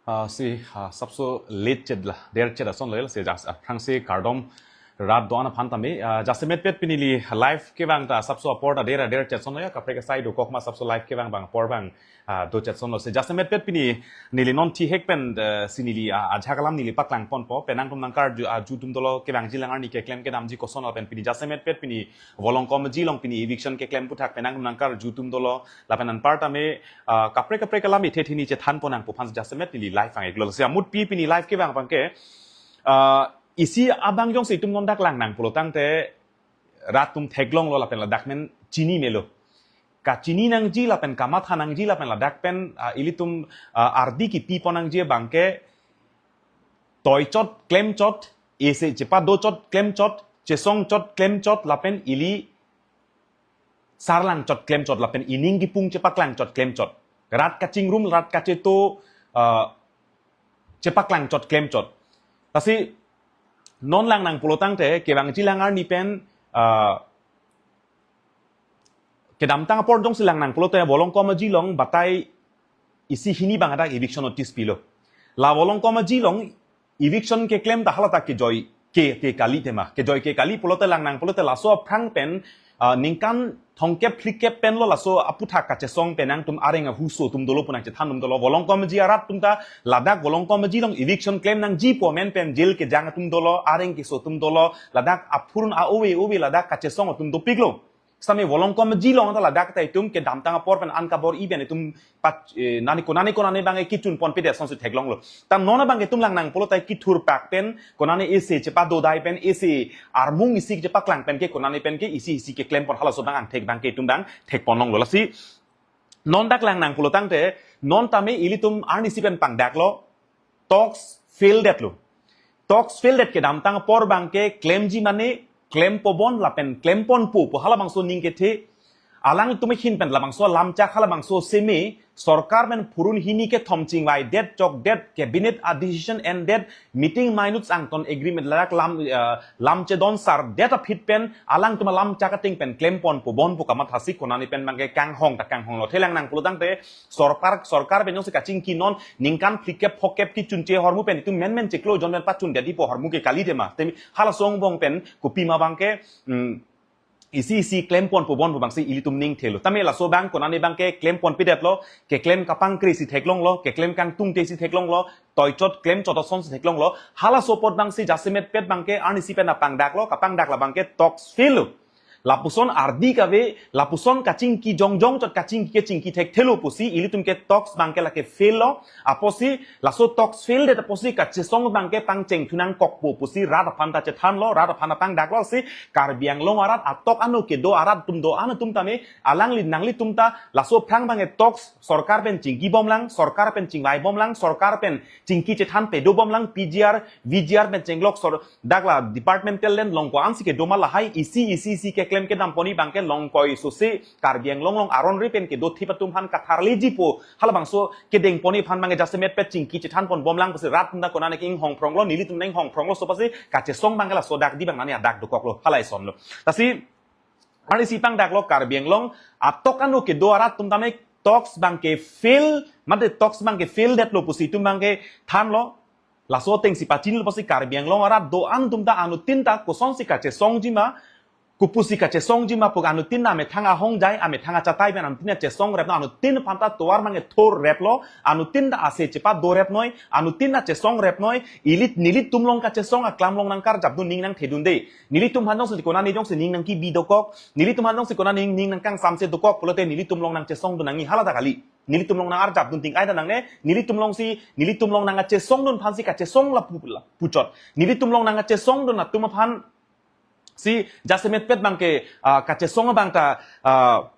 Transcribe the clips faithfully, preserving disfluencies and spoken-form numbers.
Ah, si, ah, sapso late chet la, der chet ason lo ya, si jas, ah, aphrangsi kardom rat do-an aphan tame, ah, jasemet pet pini neli live kevang ta sapso apor ta der, der chet ason lo ya, kaprek asai dokok ma sapso live kevang abang apor abang, ah, do chet ason lo. Si jasemet pet pini neli non thihek pen, eh, si neli, ah, ajak alam neli paklang ponpo, penang atum nangkarju, ah, ju atum dolo, kevangji lang arni keklem kedamji koson lapen pini jasemet pet pini Volongkom Aji along pini eviction keklem aputhak penang atum nangkarju atum dolo, lapen anparta me, ah, kaprek kaprek alam ithe thini chethan ponnang pu aphan jasemet neli live vang-iklo. Si amutpi pini live kevang abangke, ah, isi abang jongsi itum non dak langnang pulo tangte rat atum theklonglo lapen ladak men chini melo. Kachini nangji lapen kamatha nangji lapen ladak pen, ah, ilitum, ah, ardi kipi pon nangji abangke toichot klemchot, ese chepado chot klemchot, chesong chot klemchot lapen ili sarlang chot klemchot lapen ining kipung chepaklang chot klemchot. Rat kachingrum, rat kacheto, ah, chepaklang chot klemchot. Lasi non langnang pulo tangte kevangji lang arni pen, ah, kedamtang apor jongsi langnang pulote Volongkom Aji along batai isi hini abang hadak eviction notice pilo. La Volongkom Aji along eviction keklem ta hala ta kejoi ke, ke kali tema. Kejoi ke kali pulote langnang pulote laso aphrang pen, ah, ningkan thomkep phlikep pen lo laso aputhak kachesong penang atum areng ahuso atum dolo pu nangchethan atum dolo. Volongkom Aji arat atum ta ladak Volongkom Aji along eviction klem nangji pu amen pen jail kejang atum dolo, areng keso atum dolo, ladak aphurun a-ove ove ladak kachesong atum dopiklo. Sitame Volongkom Aji along ta ladak ta itum kedamtang apor pen an kabor-i pen itum pat, eh, nani konani konani abang kechun ponpedet asonsi theklonglo. Ta non abang itum langnang pulote kethur pak pen konani ese chepadodai pen ese armung isi chepaklang pen ke konani pen ke isi isi keklem pon halaso abang angthek abangke itum abang thek ponlonglo. Lasi non dak langnang pulo tangte non tame ilitum arnisi pen pangdaklo, talks fail detlo. Talks fail det kedamtang apor abangke klemji mane klem pobom lapen klem ponpo pu halabangso aning kethe. Alangtum ahin pen labangso lamchak halabangso seme sorkar pen phurun hini kethom chingvai det chok det, cabinet a decision en det, meeting minutes angton agreement ladak lam, eh, lam chedon sar det aphi pen alangtum alamchak ateng pen klem ponpo bompo kamathasi konani pen abangke kanghong ta kanghonglo. Thelang nang pulo tangte sorkar, sorkar pen jongsi kachingki non ningkan phlikep phokep kechunche ahormu pen itum menmen chiklo jon pen pachun dadipo ahormu ke kali tema. Temi halaso angbong pen kopima abangke, mm, isi isi klem ponpo bompo abangsi ilitum ning thelo. Tame laso abang konani abangke klem ponpedetlo, keklem kapangkri si theklonglo, keklem kangtungte si theklonglo, toichot klemchot asonsi theklonglo. Halaso apot abangsi jasemet pet abangke arnisi pen apangdaklo, kapangdak la abangke talks fail lo. Lapuson ardi kave, lapuson kachingki jongjong chot kachingki kechingki thekthelo pusi ilitum ke talks abangke lake fail lo. Apotsi laso talks fail det apotsi kachesong abangke pangcheng thu nangkokpo pusi rat aphan ta chethanlo, rat aphan apangdaklo. Si Karbi Anglong arat atok ano kedo arat atum do-an atum tame alangli nanglitum ta laso aphrang abangke talks sorkar pen chingki bomlang, sorkar pen chingvai bomlang, sorkar pen chingki chethan pedo bomlang, P G R, V G R pen chenglok sor, dak la departmental land along ko-ansi kedo ma lahai isi isi isi keklem kedam pon-i abangke longkoi sose Karbi Anglong along aron ri pen kedo thip atum aphan katharlejipo halabangso kedeng pon-i aphan abangke jasemet pet chingki chethan pon bomlang pusi rat atum ta konani ke inghong phronglo, nelitum nang inghong phronglo, so pusi kachesong abangke laso dak di abang nani adak dokoklo, hala isonlo. Lasi arnisi pangdaklo Karbi Anglong atok ano kedo arat atum tame talks abangke fail, mate talks abangke fail detlo pusi itum abangke thanlo. Laso atengsi pachinilo pusi Karbi Anglong arat do-an atum ta anuttin ta kosonsi kachesongji ma, kopusi kachesongji ma pu anuttin ta amethang ahongjai, amethang achatai pen anuttin ta chesong replo, anuttin aphan ta tovar abangke thor replo, anuttin ta ase chepado repnoi, anuttin ta chesong repnoi. Ili nelitum along kachesong aklam along nangkarjapdun, ning nangthedunde. Nelitum aphan jongsi konani jongsi ning nangkibi dokok, nelitum aphan jongsi konani ning nangkangsamse dokok pulote nelitum along nangchesongdun nangji hala ta kali. Nelitum along nangarjapdun ting ai ta nangne, nelitum alongsi, nelitum along nangkachesongdun aphansi kachesong lapu, lapuchot. Nelitum along nangkachesongdun atum aphansi jasemet pet abangke, ah, kachesong abang ta, ah,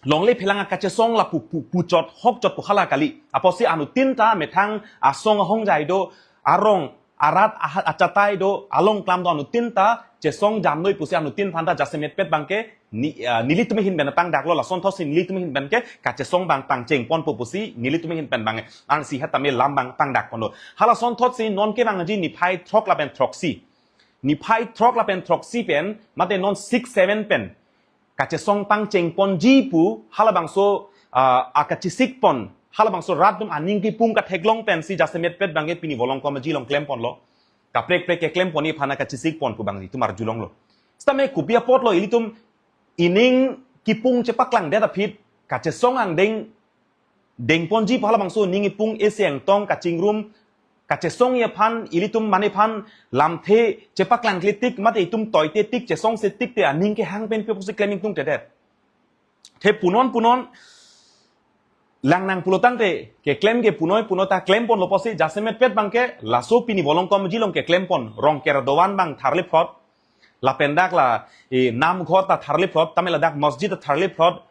longle phelang akachesong lapu, pu, puchot hokchot pu hala kali. Apotsi anuttin ta methang asong ahongjai do, arong arat aha, achatai do, along klam do, anuttin ta chesong jamnoi pusi anuttin aphan ta jasemet pet abangke ni, ah, nelitum ahin pen pangdaklo. Lasonthotsi nelitum ahin pen ke kachesong abang pangcheng ponpo pusi nelitum ahin pen abang arnisi hat tame lam abang pangdak ponlo. Halasonthotsi non kevangji niphai throk lapen throksi, niphai throk lapen throksi pen mate non six seven pen kachesong pangcheng ponji pu halabangso, ah, akachesik pon Halabangso rat atum aning kipung katheklong pensi jasemetpet abangke pini Volongkom Aji along klemponlo. Kaprek prek keklempon aphan kachesik pon pu abang itum arjulonglo. Sitame kopi apotlo ilitum ining kipung chepaklangdet aphi kachesong angdeng dengponji pu halabangso ning kipung isi angtong kachingrum kachesong aphan ilitum mane aphan lamthe chepaklangkle tik mate itum toite tik chesongse tik te aning kehang pen pu pusi klem ingtungtedet. The punon punon lang nang pulotangte keklem ke punoi punoi ta klemponlo pusi jasemetpet abangke laso pini Volongkom Aji along keklempon Rongker dovan abang tharlephrot lapen dak la e namghor ta tharlephrot tame ladak masjid ta tharlephrot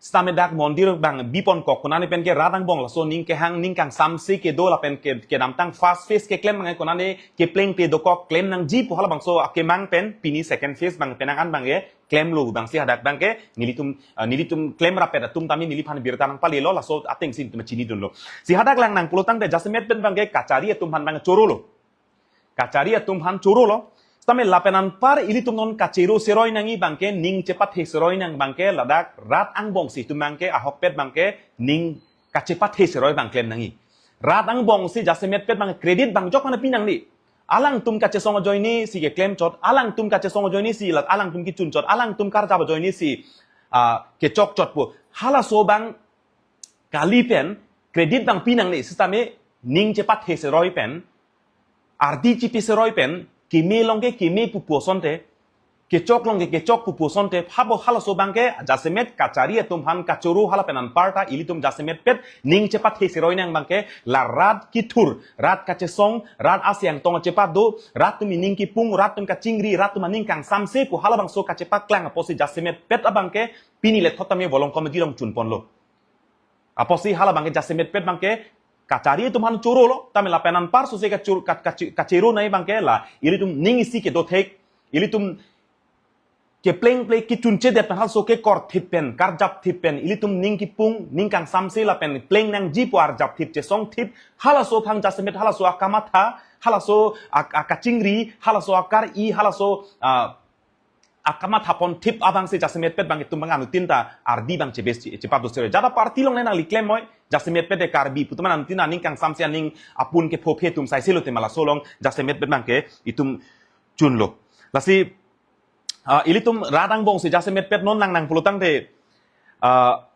sitame dak mondir abang biponkok konane pen ke rat angbong laso ning kehang ning kangsamse kedo lapen ke kedamtang first phase keklem abangke konane keplengple dokok klem nangji pu halabangso akemang pen pini second phase abang penang an abangke klemlo abangsi hadak abangke nelitum ah, nelitum klemrapet atum tame neliphan birta nangpalelo laso atengsi nelitum chinidunlo. Si hadak lang nang pulotangte jasemetpet abangke kachari atum aphan abang chorolo. Kachari atum aphan chorolo. Sitame lapen anpar ilitum non kachero seroi nangji abangke ning chepathe seroi nang abangke ladak rat angbongsi itum abangke ahokpet abangke ning kachepathe seroi abang klem nangji. Rat angbongsi jasemetpet abang credit abang jok mana pinangji. Alangtum kachesong ajoinesi keklemchot, alangtum kachesong ajoinesi lat alangtum kechunchot, alangtum karjap ajoinesi ah, kechokchot pu. Halaso abang kali pen credit abang pinangji sitame ning chepathe seroi pen ardi chepi seroi pen keme along ke keme pupu asonte kechok along ke kechok pupu asonte habo halaso abangke jasemet kachari atum aphan kachoro hala pen anparta ilitum jasemetpet ning chepathe seroi nang abangke la rat kithur rat kachesong rat isi angtong chepado rat atum ining kipung rat atum kachingri rat atum aning kangsamse pu halabangso kachepaklang apotsi jasemetpet abangke pini lethot tame Volongkom Aji along chunponlo. Apotsi hala abangke jasemetpet abangke kachari atum aphan chorolo tame lapen anpar sose kachur- ka- kachi- kachero nangji abangke la ilitum ning isi kedo thek ilitum keplengple kechunchedet pen halaso kekor thip pen karjap thip pen ilitum ning kipung ning kangsamse lapen pleng nangji pu arjap thip chesong thip halaso aphan jasemet halaso akamatha halaso ak- akachingri halaso akar-i halaso ah, akamatha pon thip abangsi jasemetpet abang itum abang anutin ta ardi abang chebes chi- chepado seroi jada party along nangli klem moi jasemetpet de Karbi pu atum anutin aning kangsamse aning apun kephophe atum saise lote ma laso along jasemetpet abangke itum chunlo. Lasi ah, ilitum rat angbongsi jasemetpet non lang nang pulotangte ah,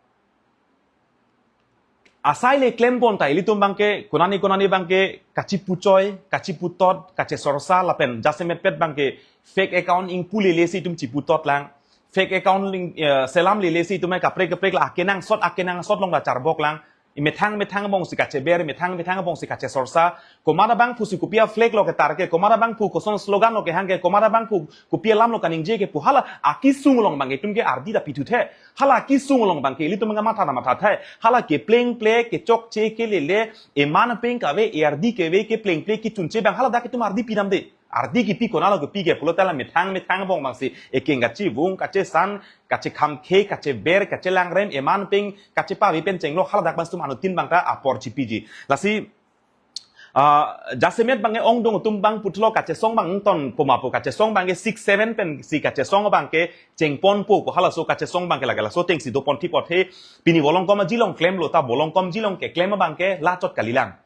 asai le klempon ta ilitum abangke konane konane abangke kachipuchoi kachiputot kachesorsa lapen jasemetpet abangke fake account ingpu lelesi itum chiputot lang fake account ling- eh, selam lelesi itum kaprek kaprek la akenangsot akenangsot along la charbok lang imethang methang abongsi kacheber methang methang abongsi kachesorsa komat abangphu si kopi a-flag lo ketar ke komat abangphu koson slogan lo kehang ke komat abangphu kopi alam lo kaningje ke pu hala akisung along abangke itum ke ardi ta pithuthe hala akisung along abangke ilitum abang matha na mathathe hala keplengple kechokche kelele eman peng kave ardi kave keplengple kechunche abang hala dak itum ardi pidamde ardi kipi konalo kipi ke pulote la methang methang abong abangsi ekeng kachivung kachesan kachekhamkhe kacheber kachelangrem eman peng kachepave pen chenglo hala dak abang itum anutin abang ta apor chipiji. Lasi ah, jasemet abangke ongdung atum abang puthlo kachesong abang ton poma pu kachesong abangke six seven pensi kachesong abangke chengponpo pu halaso kachesong abangke lake laso atengsi dopon thipot he pini Volongkom Aji along klemlo ta Volongkom Aji along keklem abangke lachot kalilang.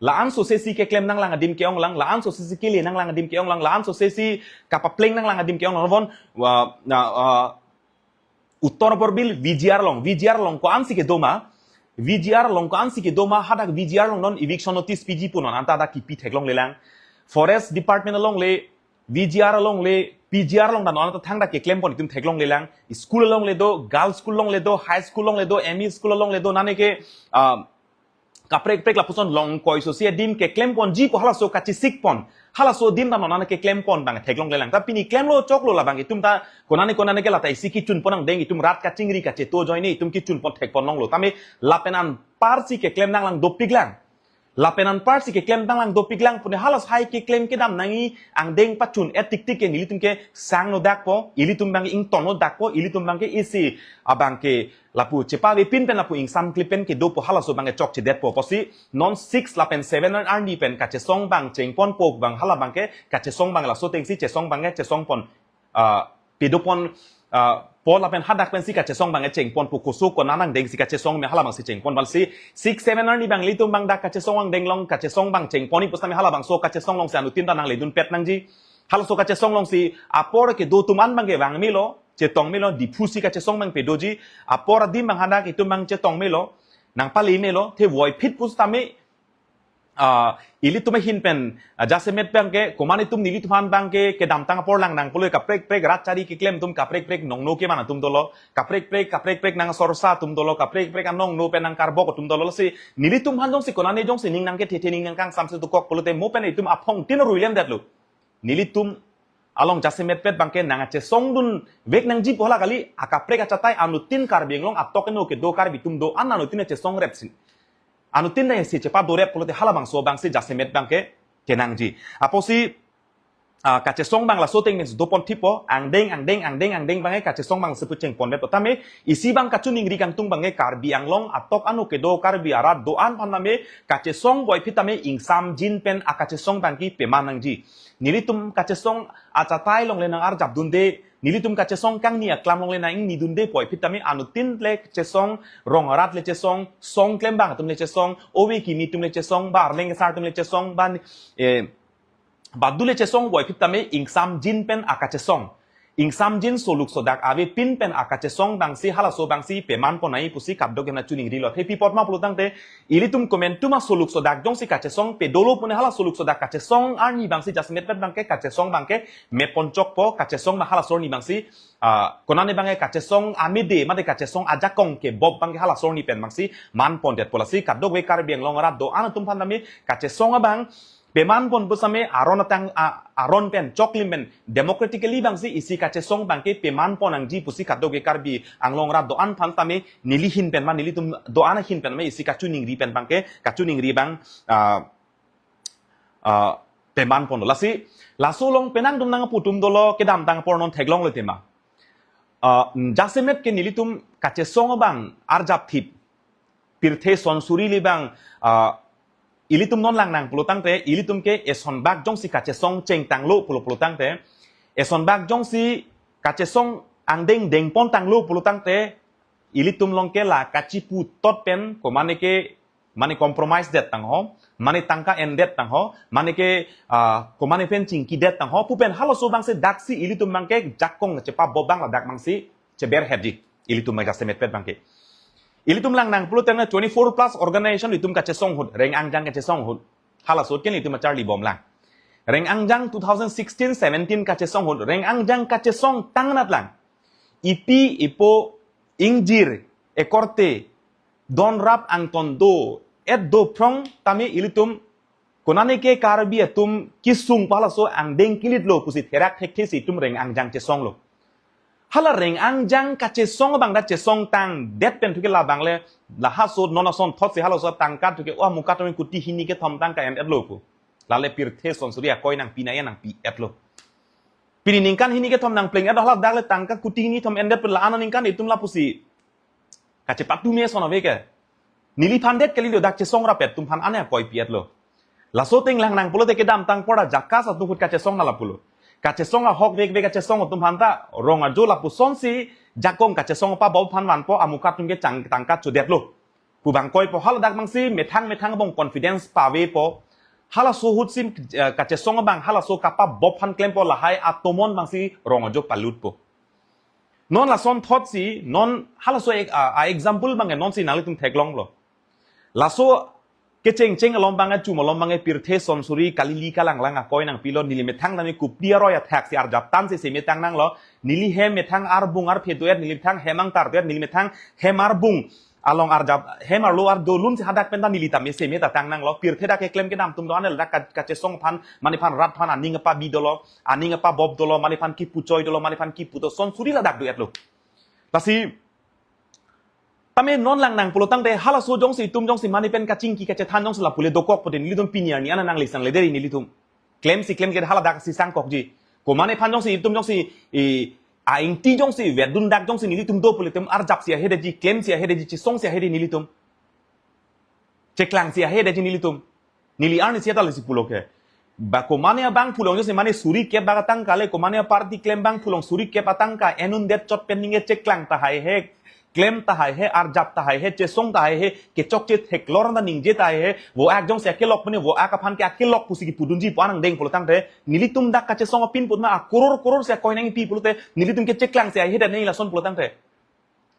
La-an sosesi keklem nanglang adim ke-ong lang, la-an sosesi kele nanglang adim ke-ong lang, la-an sosesi kapapleng nanglang adim ke-ong lang. Von, wa- na, ah, Uttor Borbil V G R along, V G R along ko-ansi kedo ma, V G R along ko-ansi kedo ma, hadak V G R along non eviction notice piji pu non anta dak kipi theklonglelang. Forest Department along le, V G R along le, P G R along ta non anta thangdak keklempon itum theklonglelang. School along le do, girls school along le do, high school along le do, M E school along le do, nane ke, ah, kaprek prek lapuson longkoi sosi adim keklemponji pu halaso kachesikpon. Halaso adim ta non anta keklempon abang theklonglelang. Ta pini klemlo choklo labang itum ta konane konane ke lata isi kichunpon angdeng itum rat kachingri kacheto ajoine itum kichunpon thekpon longlo. Tame lapen anparsi keklem nanglang dopiklang. Lapen anparsi keklem nanglang dopiklang pune halas hai keklem kedam nangji angdeng pachun-et tiktik ke nelitum ke sangno dakpo, ilitum abang ingtonno dakpo, ilitum abangke isi abangke lapu chepavepin pen lapu ingsamkle pen kedopo halaso abangke chokchedetpo pusi non six lapen seven arni pen kachesong abang chengponpo abang hala abangke kachesong abang laso atengsi chesong abangke chesongpon ah, pedopon ah, Paul lapen hadak pensi kachesong abang chengponpo, koso konat angdengsi kachesong me hala abangsi chengpon, vansi six seven arni abang ilitum abang dak kachesong angdeng along kachesong abang chengpon-ik pusitame hala abangso kachesong alongsi anuttin ta nangledunpet nangji. Halaso kachesong alongsi apor kedo atum an abangke vangmelo, chetongmelo, Diphusi kachesong abang pedoji, apor adim abang hadak itum abang chetongmelo, nangpalemelo, te voiphit pusitame, ah, ilitum ahin pen, ah, jasemet abangke, komat itum nelitum aphan abangke, kedamtang apor lang nangpulo kaprek kaprek rat chari keklem atum kaprek kaprek nongno keman atum dolo, kaprek kaprek, kaprek kaprek nangsorsa atum dolo, kaprek kaprek anongno pen nangkarbok atum dolo, lasi nelitum aphan jongsi konane jongsi ning nangkethethe ning nangkangsamse dokok pulote mo pen itum aphongtin ruilemdetlo. Nelitum along jasemetpet abangke nangkachesongdunvek nangji pu hala kali, akaprek achatai anuttin Karbi Anglong atok eno kedo Karbi atum do-an anuttin chesongrepsi, anuttin ta isi chepadorep pulote hala abangso abangsi jasemet abangke kenangji. Apotsi, ah, kachesong abang laso ateng pen dopon thipo, angdeng, angdeng, angdeng, angdeng abangke kachesong abangsi pu chengpondet tame, isi abang kachiningri kangtung abangke Karbi Anglong atok ano kedo Karbi arat do-an aphan tame, kachesong voiphit tame ingsamjin pen akachesong abangke peman nangji. Nelitum kachesong achatai along le nangarjapdunde, nelitum kachesong kangni aklam along le nang-ingnidunde voiphit tame anuttin le chesong, rong arat le chesong, song klembang atum le chesong, ove kimi atum le chesong, ba arleng kesar atum le chesong, ba, eh, badu le chesong voiphit tame ingsamjin pen akachesong. Ingsamjin soluk sodak avepin pen akachesong abangsi halaso abangsi pemanpon nangji pusi kadokave nangchiningrilo. Te pi apot ma pulotangte ilitum komantu ma soluk sodak jongsi kachesong pedolo pune hala soluk sodak kachesong arni abangsi jasemetpet abangke kachesong abangke meponchokpo, kachesong abang halaso arni abangsi, ah, konane abangke kachesong amede mate kachesong ajakong kebop abangke halaso arni pen abangsi manpondetpo, lasi kadokave Karbi Anglong arat do-an atum aphan tame kachesong abang pemanpon pusitame aron atang, a, aron pen choklim pen democratically abangsi isi kachesong abangke pemanpon nangji pusi kadokave Karbi Anglong arat do-an aphan tame neli ahin pen ma nelitum do-an ahin pen ma isi kachiningri pen abangke kachiningri abang, ah, ah, pemanponlo. Lasi laso along penang atum nangpu atum dolo kedamtang apor non theklonglo tema. Ah, jasemet ke nelitum kachesong abang arjapthip. Pirthe Sonsuri le abang, ah, ilitum non lang nang pulotangte, ilitum ke esonbak jongsi kachesong chengtanglo pulo pulotangte, esonbak jongsi kachesong angdeng dengpontanglo pulotangte, ilitum along ke la kachiputot pen, komane ke, mane compromise det tangho, mane tangka endet tangho, mane ke, ah, komane pen chingkidet tangho, pu pen halaso abangsi daksi ilitum abangke jakong chepabop abang ladak abangsi cheberhetji. Ilitum abang jasemetpet abangke. Ilitum lang nang pulotangte twenty-four plus organization itum kachesong ahut, reng angjang kachesong ahut. Halaso ahut ke ilitum acharlibomlang. Reng angjang two thousand sixteen seventeen kachesong ahut, reng angjang kachesong tangnat lang. Ipi ipo ingjir ekorte donrap angton do-et dophrong tame ilitum konane ke Karbi atum kesung pu halaso angdeng kilitlo pusi therak thekthesi itum reng angjang chesonglo. Hala reng angjang kachesong abang dak chesong tangdet pen thuke labang le, la halaso non asonthotsi halaso tangka thuke o amukat atum kuti hini kethom tangka en-etlo pu. Lale Pirthe Sonsuri akoi nangpi nangji nangpi-etlo. Pini ningkan hini kethom nangpleng-et hala dak le tangka kuti hini thom endet pen la-an aningkan itum lapusi kachepatu me son ave ke. Neliphan det kalilo, dak chesong rapet atum aphan ane akoi pi-etlo. Laso ateng lang nang pulote kedamtang apor Jakhas atum ahut kachesong nala pulo. Kachesong ahok vekvek kachesong atum aphan ta rong ajo lapusonsi jakong kachesong pabop aphan vanpo, amukat atum ke chang tangka chodetlo pu abang koipo, haladak abangsi methang methang abang confidence pavepo. Halaso ahutsi, eh, kachesong abang halaso kapabop aphan klempo, lahai atomon abangsi rong ajo palutpo. Non lasonthotsi, non halaso ek-, a, a example abang nonsi nanglitum theklonglo. Laso kechengcheng along abang, chum along abang Pirthe Sonsuri kalili kalanglang akoi nangpilo, neli methang tame kupdi aroi athaksi arjap tansi seme tangnanglo, neli hem methang arbung arphe do-et, neli methang hem angtar do-et, neli methang hem arbung along arjap, hem arlo ardo lunsi hadak pen ta neli tame seme ta tangnanglo. Pirthe dak keklem kedam atum do-an ladak ka-, kachesong aphan, mane aphan rat aphan aning pabi dolo, aning pabop dolo, mane aphan kipu choi dolo, mane aphan kipu do, Sonsuri ladak do-etlo. Lasi tame non lang nang pulotangte halaso jongsi itum jongsi mane pen kachingki kachethan jongsi lapu le dokok pute nelitum pini arni ana nanglisang le deri nelitum. Klemsi klemkle haladak si sangkokji. Komane aphan jongsi itum jongsi, i, a-ingti jongsi vedun dak jongsi nelitum do pule itum arjapsi ahedetji, klemsi ahedetji, chesongsi ahede nelitum. Cheklangsi ahedetji nelitum. Neli arnisi ta lesi pulo ke. Ba komane abang pulong jose mane suri kep bak atangka le, komane party klem abang pulong suri kep atangka en-un det chot pen ningje cheklang tahai he, klem tahai he, arjap tahai he, chesong tahai he, kechokche theklong ta ningje tahai he, vo ak jongsi akelok pene vo ak aphan ke akelok pusi kipudunji pu anang deng pulo tangte, nelitum dak kachesong apin putna akoror koror si akoi nangpi pulote, nelitum ke cheklang si ai he dan neli lason pulo tangte.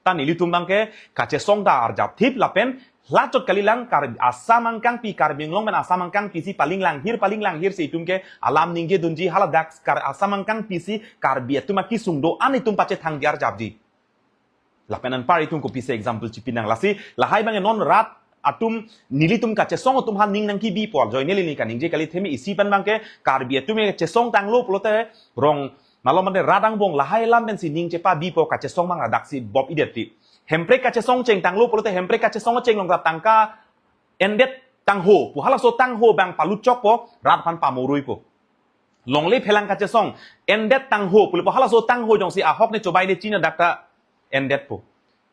Ta nelitum abang ke kachesong ta arjap thip lapen lachot kalilang Kar-, Assam angkangpi, Karbi Anglong pen Assam angkangpi si paling langhir, paling langhir si itum ke alam ningje dunji, haladak Kar-, Assam angkangpi si Karbi atum akisung do-an itum pachethangji arjapji. Lapen anpar itum kopisi example chipi nang, lasi lahai abang non rat atum nelitum kachesong atum aphan ning nangkibi pol joine lini kaningje kali themi isi pen abang ke Karbi atum ke chesong tanglo pulote rong malom mate rat angbong lahai alam pensi ning chepabi po kachesong abang ladak si bop-i det ti. Hemprek kachesong cheng tanglo pulote Hemprek kachesong cheng along rat tangka en-det tangho pu halaso tangho abang palut chokpo rat aphan pamorui po. Longle phelang kachesong en-det tangho pulo po halaso tangho jongsi ahok ne chobai ne china dak ta en-det po.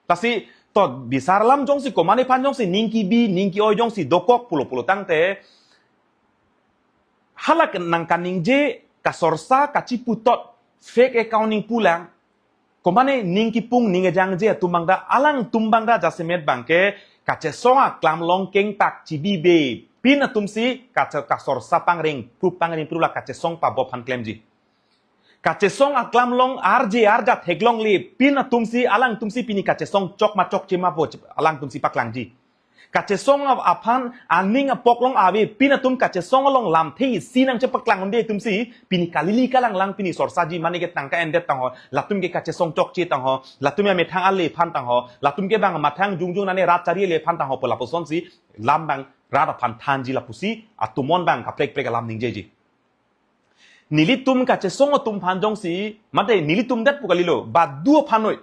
Lasi to bisar alam jongsi komane aphan jongsi ning kibi ning ki-oi jongsi dokok pulo pulo tangte hala nang kaningje kasorsa kachiputot fake account ning pulang. Komane ning kipung ning ejangje atum abang ta alangtum abang ta jasemet abang ke kachesong aklam along kengpak chibibe pin atum si kache-, kasorsa pangreng prup pangreng prup la kachesong pabop aphan klemji. Kachesong aklam along arje arjat theklongle pin atum si alangtum si pini kachesong chok ma chokche ma po alangtum si paklangji. Kachesong ap-, aphan aning apok along ave pin atum kachesong along lamthe isi nangchepaklang unde atum si pini kalili kalanglang pini sorsaji mane ke tangka en-det tangho latum ke kachesong chokche tangho latum ya methang ale aphan tangho latum ke abang mathang jungjung nane rat chari ale aphan tangho pu lapuson si lam abang rat aphan thanji lapusi atumon abang kaprek prek alam ningjeji. Nelitum kachesong atum aphan jongsi, mate nelitum det pu kalilo, badu aphan noi.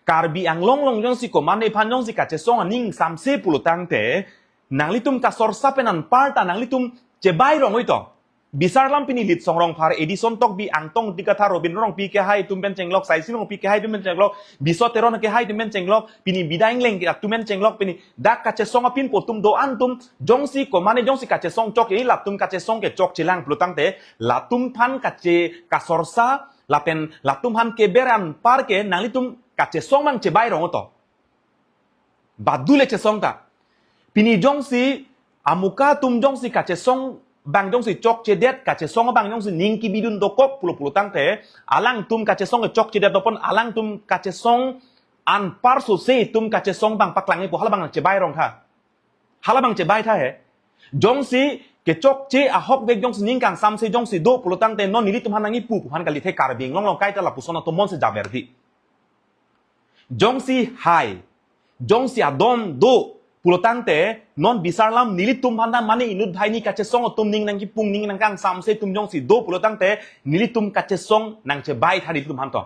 Karbi Anglong along jongsi komane aphan jongsi kachesong aning samse pulo tangte, nanglitum kasorsa pen anparta nanglitum chebai rong-oi to. Bisar alam pini Litsong Rongphar, Edison Tokbi, Angtong Dikathar, Robin Rongpi kehai atum pen chenglok, Saisi Rongpi kehai atum pen chenglok, Biso Teron kehai atum pen chenglok, pini Bida Ingleng atum pen chenglok, pini dak kachesong apin po atum do-an atum, jongsi komane jongsi kachesong chok-e latum kachesong ke chokchelang pulo tangte latum aphan kache kasorsa lapen latum aphan keber anpar ke nanglitum kachesong abang chebai rong-o to. Badu le chesong ta. Pini jongsi amuka atum jongsi kachesong abang jongsi chokchedet kachesong abang jongsi ning kibidun dokok pulo pulo tangte alangtum kachesong ke chokchedet dopon alangtum kachesong anpar sose itum kachesong abang paklang-e po hala abang chebai rong tha. Hala abang chebai tha he. Jongsi kechokche ahok vek jongsi ning kangsamse jongsi do pulo tangte non nelitum aphan nangkipu pu aphan kalithe Karbi Anglong along kaita lapuson atum monsi jaber di. Jongsi hai, jongsi adom do pulo tangte non bisar alam nelitum aphan ta mane inut banghini kachesong atum ning nangkipung ning nangkangsamse atum jongsi do pulo tangte nelitum kachesong nangchebai tha nelitum aphan to.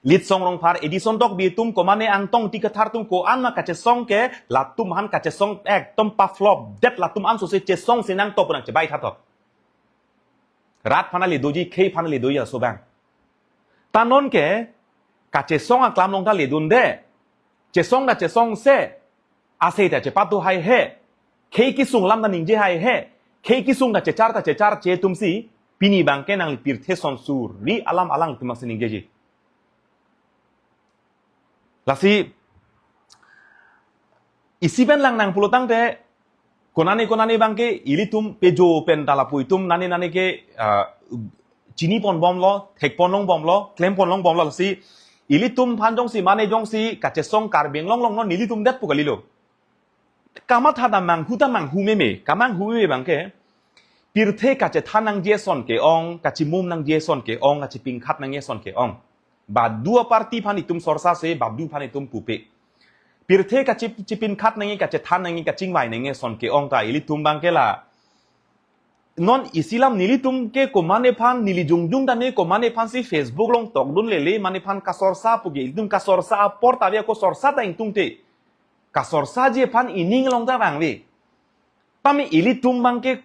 Litsong Rongphar, Edison Tokbi atum komane Angtong Dikathar atum ko-an ma kachesong ke latum aphan kachesong ekdom pa-flop det latum an sose chesong si nangto pu nangchebai tha to. Rat aphan le doji, khei aphan le doji aso abang. Ta non ke kachesong aklam along ta ledunde. Chesong ta chesongse. Asai ta chepatu hai he. Khei kisung alam ta ningje hai he. Khei kisung ta chechar ta checharche atum si. Pini abang ke nangli pirthe son suri alam alangtum si ningjeji. Lasi isi pen lang nang pulo tangte konane konane abang ke ilitum pejo pen ta lapu itum nane nane ke ah, chini pon bomlo, thek pon long bomlo, klem pon long bomlo lasi ilitum aphan jongsi mane jongsi kachesong Karbi Anglong along non nelitum det pu kalilo. Kamatha ta manghu ta manghu meme, kamanghu meme abang ke. Pirthe kachethan nangji ason ke-ong, kachimum nangji ason ke-ong, kachipingkhat nangji ason ke-ong. Badu aparty aphan itum sorsa se, badu aphan itum pupe. Pirthe kachip-, chipingkhat nangji, kachethan nangji, kachingvai nangji ason ke-ong ta ilitum abang ke la. Non isi alam nelitum ke komane aphan, neli jongjong ta ne komane aphan si Facebook along tokdun lele, mane aphan kasorsa pu ke, ilitum kasorsa apor ta ave ako sorsa ta ingtungte. Kasorsaji aphan ining along ta vangve. Tame ilitum abang ke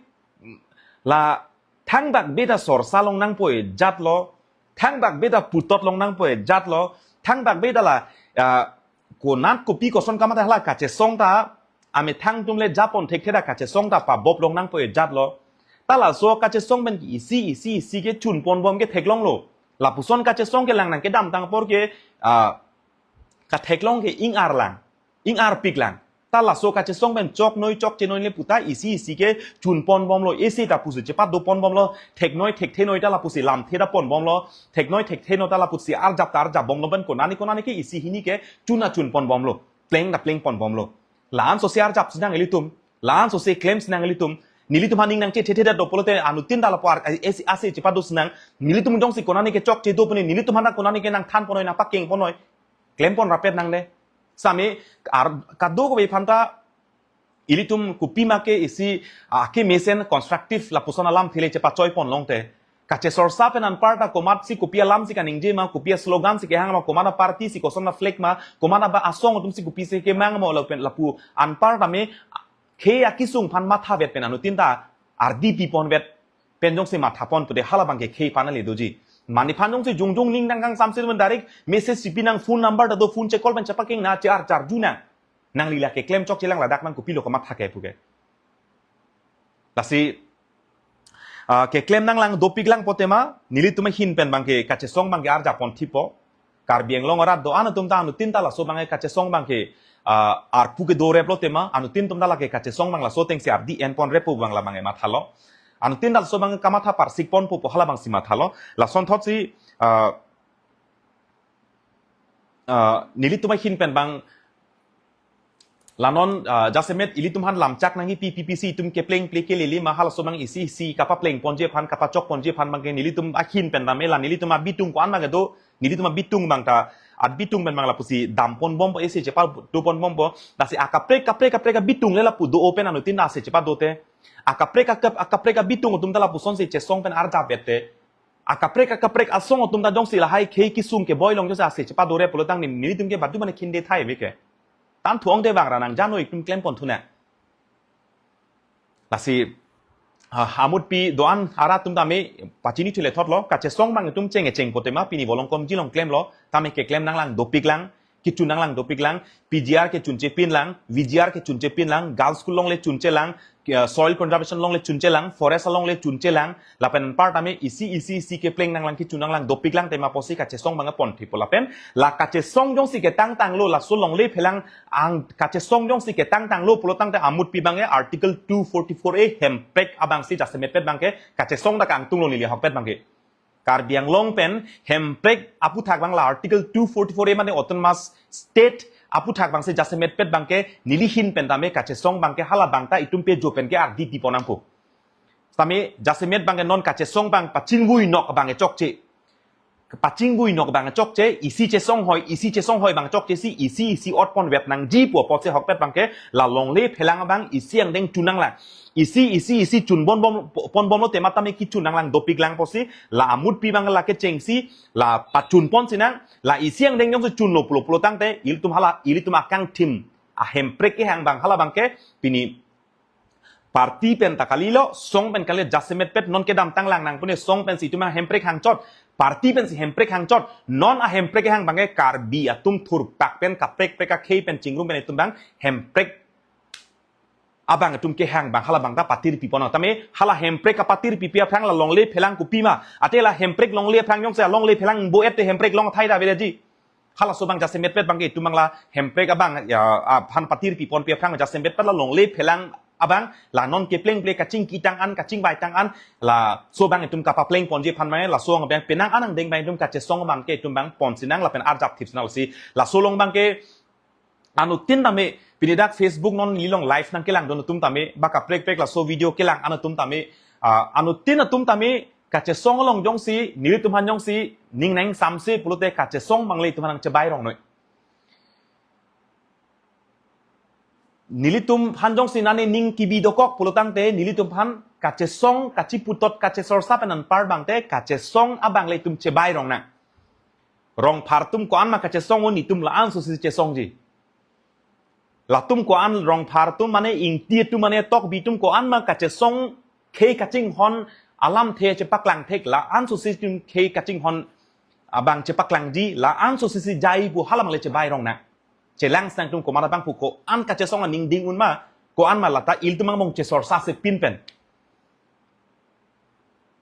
la thangbak beda sorsa long nangpo-e jatlo, thangbak beda putot long nangpo-e jatlo, thangbak beda la ah, konat kopi koson kamatha hala kachesong ta amethang atum le japon thekthe ta kachesong ta pabop long nangpo-e jatlo. Ta laso kachesong pen isi isi isi ke chun ponbom ke theklonglo. Lapuson kachesong kelang nangkedamtang apor ke, ah, katheklong ke ing-arlang, ing-arpiklang. Ta laso kachesong pen choknoi chokchenoi le puta isi isi ke chun ponbomlo, isi ta pusi chepat do ponbomlo, theknoi thekthenoi ta lapusi lamthe ta ponbomlo, theknoi thektheno ta lapusi arjap ta arjapbomlo, pen konani konani ke isi hini ke chun ta chun ponbomlo, pleng ta pleng ponbomlo. La-an sose arjap sinang ilitum, la-an sose klem sinang ilitum. Nelitum aphan ning nangchethe thethe do pulote anuttin ta lapu ar ase ase chepat do sinang. Nelitum jongsi konani ke chokche do pune, nelitum aphan ta konani ke nangthan ponnoi, nangpakeng ponnoi, klem pon rapet nangne. Sami ar kadokave aphan ta ilitum kopima ke isi, ah, kemesen constructive lapuson alamthe le chepachoi ponlongte, kachesorsa pen anparta komatsi kopi alamsi kaningje ma, kopi aslogan si kehang ma, komat aparty si, koson aflag ma, komat aba asong atumsi kopisi kemang ma, lapen lapu anparta me khei akesung aphan mathavet pen anuttin ta ardi piponvet pen jongsi mathapon pulote hala abangke khei aphan ale doji. Mane aphan jongsi jongjong ning nangkangsamse pen direct message si pinang, phone number ta do, phone che-call pen chepakeng nang, che-ar charju nang. Nangli la keklem chokchelang, ladak nang kopilo komat thake puke. Lasi, ah, keklem nanglang dopiklang putema, nelitum ahin pen abangke kachesong abangke arjap ponthipo. Karbi Anglong arat do-an atum ta anuttin ta laso abangke kachesong abangke, ah, arpu kedo replo tema, anuttin atum ta lake kachesong abang laso atengsi ardi en ponrep pu abang la abangke mathalo. Anuttin ta laso abangke kamatha parsik ponpo pu hala abangsi mathalo. Lasonthotsi, ah, ah, nelitum ahin pen abang la non, ah, jasemet ilitum aphan lamchak nangji, P P P C itum kepleng ple kelele ma, halaso abang isi isi kapapleng ponji aphan, kapachok ponji aphan abangke nelitum ahin pen tame la nelitum abitung ko-an abang do, nelitum abitung abang ta, abitung pen abang lapusi dam ponbompo, isi chepat do ponbompo. Lasi akaprek kaprek kaprek abitung le lapu do-o pen anuttin ta ase chepat dote. Akaprek akap akaprek abitung atum ta lapusonsi chesong pen arjapvette. Akaprek akaprek asong atum ta jongsi lahai khei kesung keboi along jongsi ase chepat do re pulotangte nelitum ke badu mane khinde thai veke. Tan thuong te bang ra nang jano itum klem ponthu nang. Lasi, ah, amutpi do-an arat atum tame pachini thile thotlo, kachesong abang itum cheng-e cheng putema, pini bolong komji along klemlo, tame keklem nanglang dopiklang, kechun nanglang dopiklang, P G R kechun chepinlang, V G R kechun chepinlang, girls school along le chunchelang, eh, soil conservation along le chunchelang, forest along le chunchelang, lapen anparta me isi isi isi kepleng nanglang kechun nanglang dopiklang tema pusi kachesong abang ponthippo lapen, la kachesong jongsi ketangtanglo, laso longle phelang ang kachesong jongsi ketangtanglo pulotangte amutpi abangke Article two forty-four A hemprek abangsi jasemetpet abangke kachesong ta kangtunglo neli ahokpet abangke. Karbi Anglong pen hemprek aphuthak abang la Article two forty-four A mane Autonomous State aphuthak abangsi jasemetpet abangke neli ahin pen tame kachesong abangke hala abang ta itum pejo pen ke ardi pi pon nangpo. Tame jasemet abangke non kachesong abang pachingvui nok abang chokche. Pachingvui nok abang chokche, isi chesong hoi, isi chesong hoi abang chokche si, isi isi ot ponvet nangji pu apotsi ahokpet abangke, la longle phelang abang isi angdeng chun nanglang. Isi isi isi chun ponbom, ponbomlo tema tame kechun nanglang dopiklang pusi, la amutpi abang la kechengsi, la pachun ponsi nang, la isi angdeng jongsi chunlo pulo pulotangte, ilitum hala, ilitum akangthim ahemprek kehang abang hala abangke, pini party pen ta kalilo, song pen kalilo, jasemetpet non kedamtanglang nang pune song pensi itum ahemprek hangchot, party pensi hemprek hangchot, non ahemprek kehang abangke Karbi atum thurpak pen kaprek prek akhei pen chingrum pen itum abang hemprek abang itum kehang abang hala abang ta patir pi pon nang. Tame hala hemprek kapatir pipi aphrang la longle phelang kopima. Ate la hemprek longle aphrang jongsi longle phelang bo-et te hemprek long thai ta veleji. Halaso abang jasemetpet abangke itum abang la hemprek abang ya, aphan patir pi ponpi aphrang jasemetpet la longle phelang abang la non kepleng ple kachingki tang an, kachingvai tang an, laso abang itum kapapleng ponji aphan mai, laso abang penang an angdeng abang itum kachesong abangke itum abang ponsi nang lapen arjap thipsi nang lasi. Laso along abangke anuttin tame, pini dak Facebook non neli along live nangkelangdun atum tame, ba kaprek prek laso video kelang an atum tame, ah, anuttin atum tame, kachesong along jongsi, nelitum aphan jongsi, ning nangsamse pulote kachesong abang le itum aphan nangchebai rongnoi. Nelitum aphan jongsi nani ning kebi dokok pulotangte, nelitum aphan kachesong, kachiputot, kachesorsa pen anpar abangte, kachesong abang le itum chebai rong nang. Rongphar atum ko-an ma kachesong o, netum la-an sosi chesongji. Latum ko-an Rongphar atum mane Ingti atum mane Tokbi atum ko-an ma kachesong khei kachinghon alamthe chepaklang thek la-an sosi itum khei kachinghon abang chepaklangji la-an sosi si jai pu hala abang le chebai rong nang. Chelang si nangtum komat abang pu ko-an kachesong aning ding un ma ko-an ma lata ilitum angbong chesorsa si pin pen.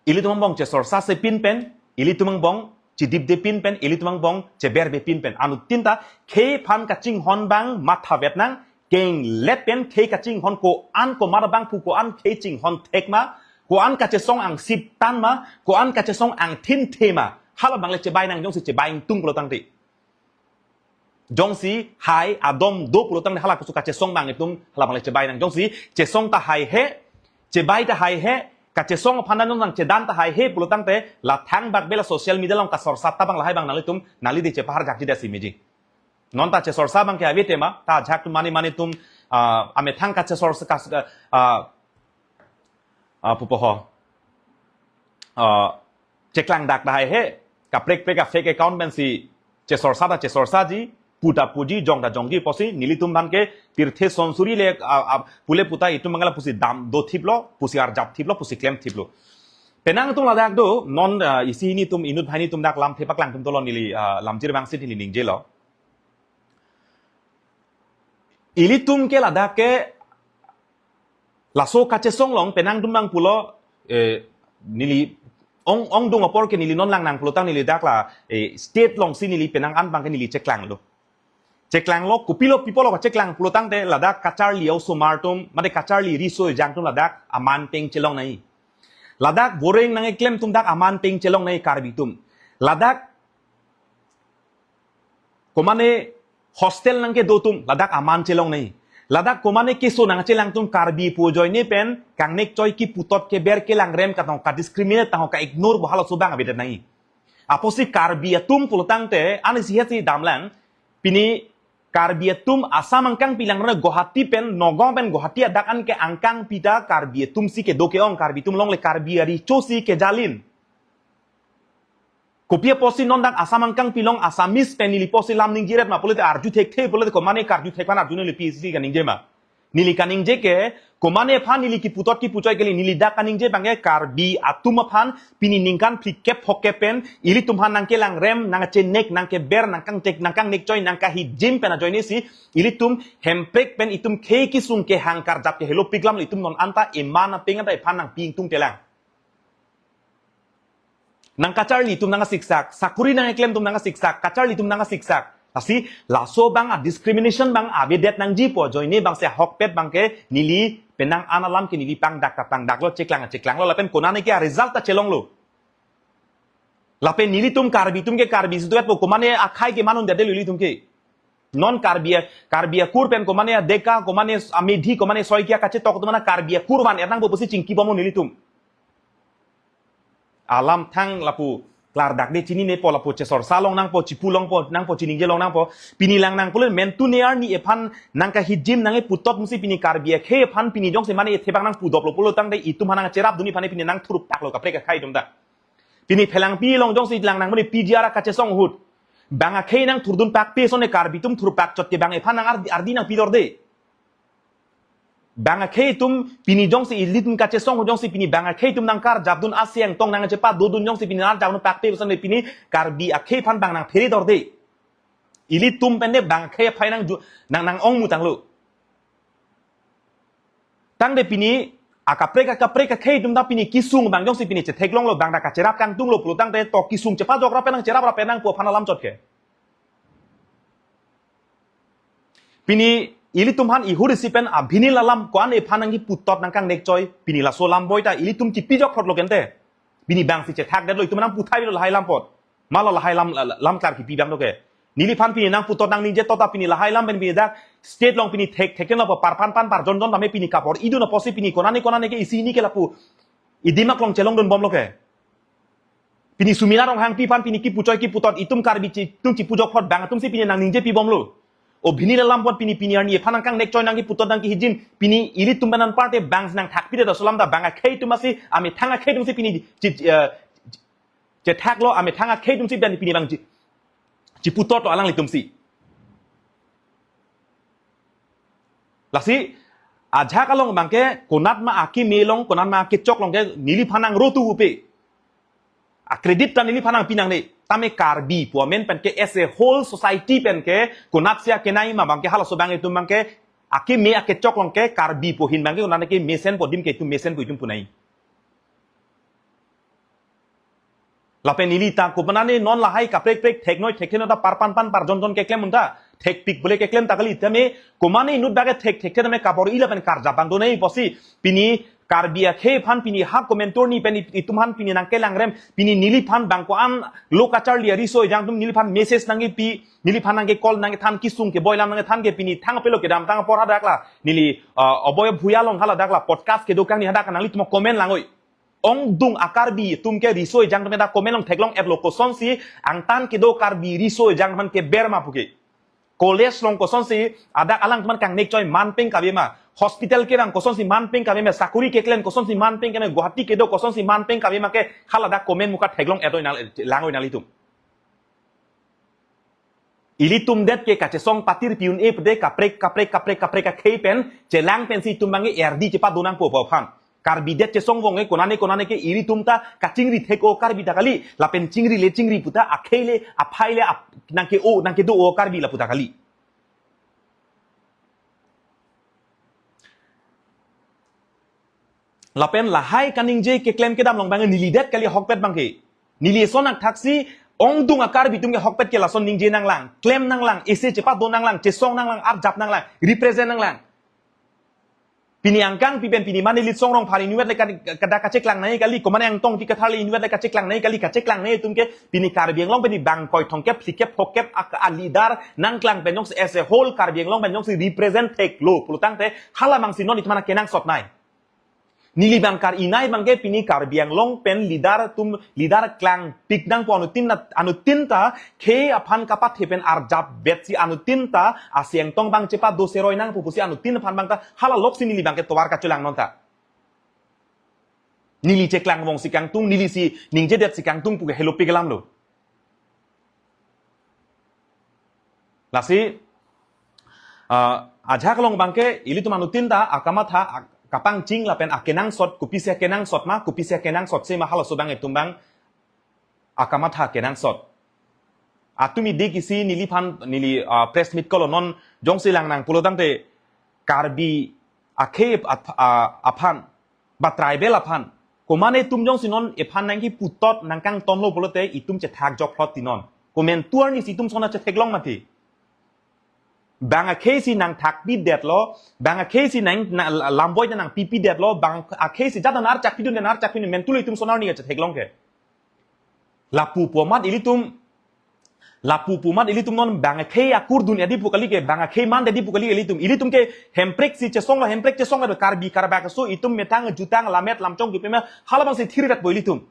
Ilitum angbong chesorsa se pin pen, ilitum angbong chidipde pin pen, ilitum angbong cheberbe pin pen. Anuttin ta khei aphan kachinghon abang matha vet nang, kenglet pen khei kachinghon ko-an komat abang pu, ko-an khei chinghon thek ma, ko-an kachesong angsip tan ma, ko-an kachesong angthin the ma. Hala abang le chebai nang jongsi chebai ingtung pulo tangte. Jongsi hai adom do pulo tangte hala kusu kachesong abang itum hala abang le chebai nang. Jongsi chesong ta haihe, chebai ta haihe, kachesong aphan dan nang chedan ta haihe pulo tangte la thangbak bela social media along kasorsa ta abang lahai abang nanglitum, nangli de chepaharjakji dasi meji. Non ta chesorsa abang ke ave tema, ta ajahak atum mane mane atum, ah, amethang kachesorsa kas-, ah, ah, pupo ho. Ah, cheklang dak ta haihe, kaprek prek a fake account pensi chesorsa ta chesorsaji, pu ta puji, jong ta jongji pusi, nelitum abang ke pirthe sonsuri le, ah, ah, pule puta itum abang ke lapusi dam dothiplo, pusi arjapthiplo, pusi klemthiplo. Penang atum ladak do, non, ah, isi hini atum inut banghini atum dak lamthe paklangtum tolo neli, ah, lamjir abang si neli ningjelo. Ilitum ke ladak ke laso kachesong along penang atum abang pulo, eh, neli ong, ongdung apor ke neli non lang nang pulo tang neli dak la, eh, state alongsi neli penang an abang ke neli cheklanglo. Cheklanglo, kopilo pi apotlo kacheklang pulo tangte ladak kacharli osomar atum, mate kacharli riso ejang atum ladak aman ateng chelong nangji. Ladak boreng nangkeklem atum dak aman ateng chelong nangji Karbi atum. Ladak komane hostel nangkedo atum ladak aman chelong nangji. Ladak komane keso nangchelang atum Karbi pu ajoine pen kangnek choi kiputot keber kelang rem katong kadiscriminate tangho ka-ignore bo halaso abang avedet nangji. Apotsi Karbi atum pulo tangte ani si hesi damlang, pini Karbi atum Assam angkang pilang rona Guwahati pen, Nagaon pen Guwahati adak an ke angkang pita Karbi atum si kedo ke-ong, Karbi atum along le Karbi aricho si kejalin. Kopi apotsi non dak Assam angkang pilong Assamese pen neli apotsi lam ningjiret ma pulote arju thekthe pulote komane karju thek aphan arju neli pisi kaningje ma. Neli kaningje ke komane aphan neli kiputot kipuchoi kali, neli dak kaningje abang ke Karbi atum aphan pini ningkan phlikep phokep pen ilitum aphan nangkelang rem, nangchenek, nangkeber, nangkangtek, nangkangnek choi, nangkahijim pen ajoine si ilitum hemprek pen itum khei kesung kehang karjap kehelo piklam ilitum non anta eman apeng anta iphan nangpi ingtung telang. Nangkacharli atum nangkasiksak, sakuri nangkeklem atum nangkasiksak, kacharli atum nangkasiksak. Lasi laso abang a discrimination abang avedet nangji pu ajoine abang si ahokpet abang ke neli penang an alam ke neli pangdak ta pangdaklo, cheklang ta cheklanglo, lapen konane ke a result ta chelonglo. Lapen nelitum Karbi atum ke Karbi si duet po, komane akhei ke manun dede ilitum ke. Non Karbi a, Karbi akur pen komane a Deka, komane a Methi, komane Saikia kachetok atum mana Karbi akur van ernang bo pusi chingki bomlo nelitum. Alam thang lapu klardak de chinine po, lapu chesorsa long nangpo, chipu longpo nangpo, chiningje long nangpo. Pini lang nang pulo mentu ne arni ephan nangkahijim nangkeputot musi pini Karbi akhei ephan pini jongsi mane ethe abang nangpudoplo pulo tangte itum aphan nangcherapdunji aphan pini nangthurpaklo kaprek akhei atum ta. Pini Phelangpi along jongsi lang nang mane P G R kachesong ahut. Bang akhei nangthurdunpakpe ason e Karbi atum thurpak chot ke bang ephan nang ardi, ardi nangpidor de. Bang akhei atum pini jongsi ilitum kachesong ahut jongsi pini bang akhei atum nangkarjapdun asiang tong nangchepadodun jongsi pini nangkarjapdunpakpe ason e pini Karbi akhei aphan bang nangpheredor de. Ilitum pen de bang akhei aphai nangju-, nang nang-ong mutanglo. Tangte pini akaprek akaprek akhei atum ta pini kesung abang jongsi pini chetheklonglo bang ta kacherap kangtunglo pulo tangte to kesung chepajok rap pen nangcherap rap pen nangpu aphan alam chot ke. Pini ilitum aphan ihur isi pen abhinil alam ko-an ephan nangkiputot nangkangnek choi pini laso alam boi ta ilitum chipijok photlo kente. Pini bang si chethakdetlo itum nangputhai lo lahai lam apot. Malo lahai lam, lam klar kipi abang doke. Neliphan pini nangputot nangningje tota pini lahai lam pen pini dak state along pini thek thek lo parphan phan parjon jon tame pini kapor idun apotsi pini konane konane ke isi hini ke lapu idimak along chelongdun bomlo ke. Pini Sumina Ronghangpi aphan pini kipuchoi kiputot itum Karbi chi, itum chipujok phot bang atumsi pini nangningjepi bomlo. O bhinil alam apot pini pini arni ephan nangkangnek choi nangkiputot nangkihijim pini ilitum pen anparte bang nangthakpidet laso alam ta bang akhei atum asi amethang akhei atumsi pini chi, eh, chethaklo amethang akhei atumsi pen pini bang chi, chiputotlo alanglitumsi. Lasi ajahak along abang ke konat ma akeme along, konat ma akechok along ke neliphan nangrotu upe. A credit ta neliphan nangpi nangne. Tame Karbi pu amen pen ke as a whole society pen ke konatsi akenai ma abang ke halaso abang itum abang ke akeme akechok along ke Karbi pu ahin abang ke konat ke mesen pu adim ke itum mesen pu itum punai. Lapen ili ta komanani non lahai kaprek prek theknoi thekthe noi ta parpan pan parjon jon keklem un ta. Thekpik bole keklem ta kali tame komanani inut bage thek thekthe tame kabor-i lapen karjap bang donai pusi pini Karbi akhei aphan pini ha komantur ni pen it-, itum aphan pini nangkelangrem pini neliphan bang ko-an lo kacharli ariso ejang atum neliphan message nangkepi neliphan nangkecall nangkethan kesung keboi alam nangkethan ke pini thang apelo kedamtang apor hadak la neli, ah, Oboy Bhuya along haladak la podcast kedo kangni hadak nanglitum comment lang oi. Ongdung a-Karbi atum ke riso ejang atum ta comment along theklong-etlo kosonsi angtan kedo Karbi riso ejang atum keber ma puke. College along kosonsi adak alang atum kangnek choi manpeng kave ma. Hospital kevang kosonsi manpeng kave ma. Sakuri keklem kosonsi manpeng kave ma. Guwahati kedo kosonsi manpeng kave ma ke haladak comment muka theklong-et oi nang, lang oi nanglitum. Ilitum det ke kachesong patir pi un-e pede kaprek kaprek kaprek kaprek akhei pen chelang pensi itum bang ke R D chepadonangpo pu aphan. Karbi det chesong vong e konane konane ke ilitum ta kachingri thek-o Karbi ta kali lapen chingri le chingri pu ta akhei le aphai le ap-, nangke-o nangkedo-o Karbi lapu ta kali. Lapen lahai kaningje keklem kedam along bang neli det kali ahokpet bang ke. Neli eson akthaksi ongdung a-Karbi atum ke ahokpet ke lason ningje nanglang, klem nanglang, ese chepadon nanglang, chesong nanglang, arjap nanglang, represent nanglang. Pini angkang pi pen pini mane Litsong Rongphar inutvet le ka-, kada kacheklang nai kali, komane Angtong Ingti Kathar le inutvet le kacheklang nai kali, kacheklang nai atum ke pini Karbi Anglong pini bang koi thongkep phlikep phokep ak-, a-leader nangklang pen jongsi as a whole Karbi Anglong pen jongsi represent theklo pulotangte hala bangsi non itum aphan kenangsot nai. Neli bang kar-i nai bang ke pini Karbi Anglong pen leader atum leader klangpik nangpo anuttin na-, anuttin ta khei aphan kapathe pen arjap vetsi anuttin ta asi Angtong bang chepado seroi nangpo pusi anuttin aphan bang ta hala loksi neli bang ke tovar kachelang non ta. Neli cheklang vongsi kangtung, nelisi ningjedet si kangtung puke helopik alamlo. Lasi, ah, ajahak along bang ke ilitum anuttin ta akamatha ak-, kapangcheng lapen akenangsot, kopisi akenangsot ma, kopisi akenangsotsi ma halaso bang itum bang akamatha kenangsot. Atumi dik isi neliphan neli, ah, press meet ko-lo non jongsi lang nang pulotangte Karbi akhei ap-, ah, aphan ba tribal aphan. Komane itum jongsi non ephan nangkeputot nangkangtonlo pulote itum chethak jokphlot ti non. Komantur nisi itum sona chetheklong mati. Bang akhei si nangthakpidetlo, bang akhei si nang, na, lamboi na nangpipidetlo, bang akhei si jat na archak pidun na archak pidun mentulo itum sona ni chetheklong ke. Lapu pu amat ilitum, lapu pu amat ilitum non bang akhei akurdun edi pu kali ke, bang akhei man edi pu kali ilitum. Ilitum ke Hemprek si chesong lo, Hemprek chesong lo, Karbi Karbak aso itum methang jutang lamet lamchong kipema hala bangsi thirvetpo ilitum.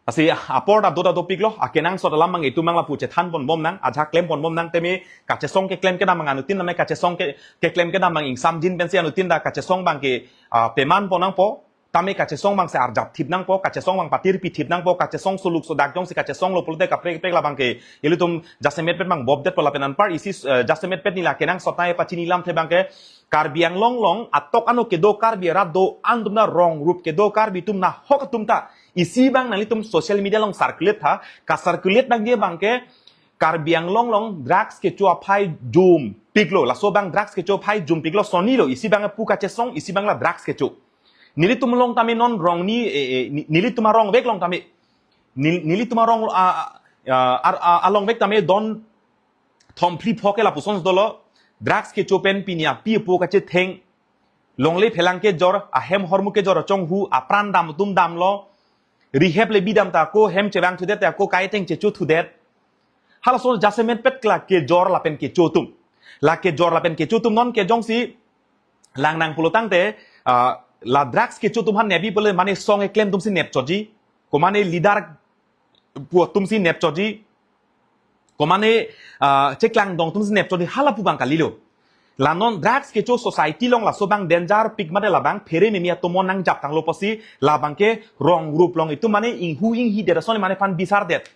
Lasi apor ta do ta dopiklo, akenangsot alam bang itum bang lapu chethan ponbom nang, ajahak klem ponbom nang teme kachesong keklem kedam bang anuttin tame kachesong ke, keklem kedam bang ingsamjin pensi anuttin ta kachesong bang ke, ah, peman pon nangpo, tame kachesong bang se arjap thip nangpo, kachesong bang patir pi thip nangpo, kachesong suluk sodak jongsi kachesonglo pulote kaprek kaprek la bang ke ilitum jasemet pet bang bobdetpo lapen anpar isi, eh, jasemet pet neli akenangsot nai pachini lamthe bang ke Karbi Anglong along atok ano kedo Karbi arat do-an atum na rong rup kedo Karbi atum nahok atum ta isi bang nanglitum social media along circulate tha, ka-circulate bang dia bang ke Karbi Anglong along drugs kecho aphai jumpiklo, laso bang drugs kecho aphai jumpiklo, sonni lo, isi bang pu kachesong, isi bang la drugs kecho. Nelitum along tame non rong ni, eh, eh, ni-, nelitum arong vek along tame. Nel-, nelitum arong, ah, ah, ar-, ah, along vek tame don thom phli pho ke lapuson dolo, drugs kecho pen pini api apo kachetheng, longle phelang kejor, ahem ahormu kejor chonghu, apran dam atum damlo, rihep le bidam ta ako hem chevang thudet ta ako kaiteng checho thudet. Halaso jasemet pet la kejor lapen kecho atum. La kejor lapen kecho atum non ke jongsi lang nang pulotangte, ah, la drugs kecho atum aphan nebi pule mane song keklem atum si nepchotji. Komane leader pu atum si nepchotji. Komane, ah, cheklangdong atum si nepchotji hala pu bang kalilo. La non drugs kecho society along laso bang danger pik mate labang phere mimi atomon nangjaptanglo pusi labang ke rong rup along itum mane inghu inghidet ason mane aphan bisardet.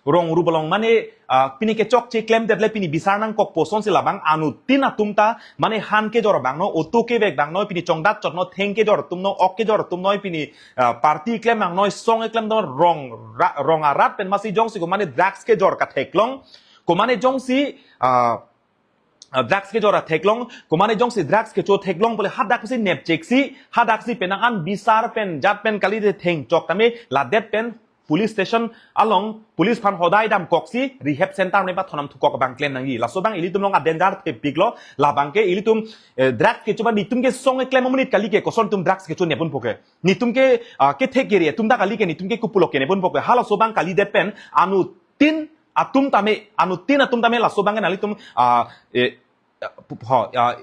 Rong rup along mane, ah, pini kechokche klemdet le pini bisar nangkokpo asonsi labang anuttin atum ta mane han kejor bang noi, auto kevek bang noi, pini chongdat chot noi, theng kejor atum noi, ok kejor atum noi, pini, ah, party klem bang noi, song klem noi, rong ra-, rong arat pen masi jongsi komane drugs kejor katheklong, komane jongsi, ah, ah, drugs kejor atheklong, komane jongsi drugs kecho theklong pule hadak si nepchek si, hadak si penang an bisar pen, jat pen kali de thengchok tame, ladet pen police station along, police aphan hodai damkok si, rehab center ne pathonam thukok abang klem nangji. Laso abang ilitum along a-danger thepiklo, labang ke ilitum, eh, drugs kecho abang netum ke song keklem amonit kali ke, koson netum drugs kecho nepun poke. Netum ke, ah, kethek kere atum ta kali ke, netum ke kopulo ke nepun poke. Halaso abang kalidet pen, anuttin atum tame, anuttin atum tame laso abang ke nanglitum, ah, eh, ho, ah,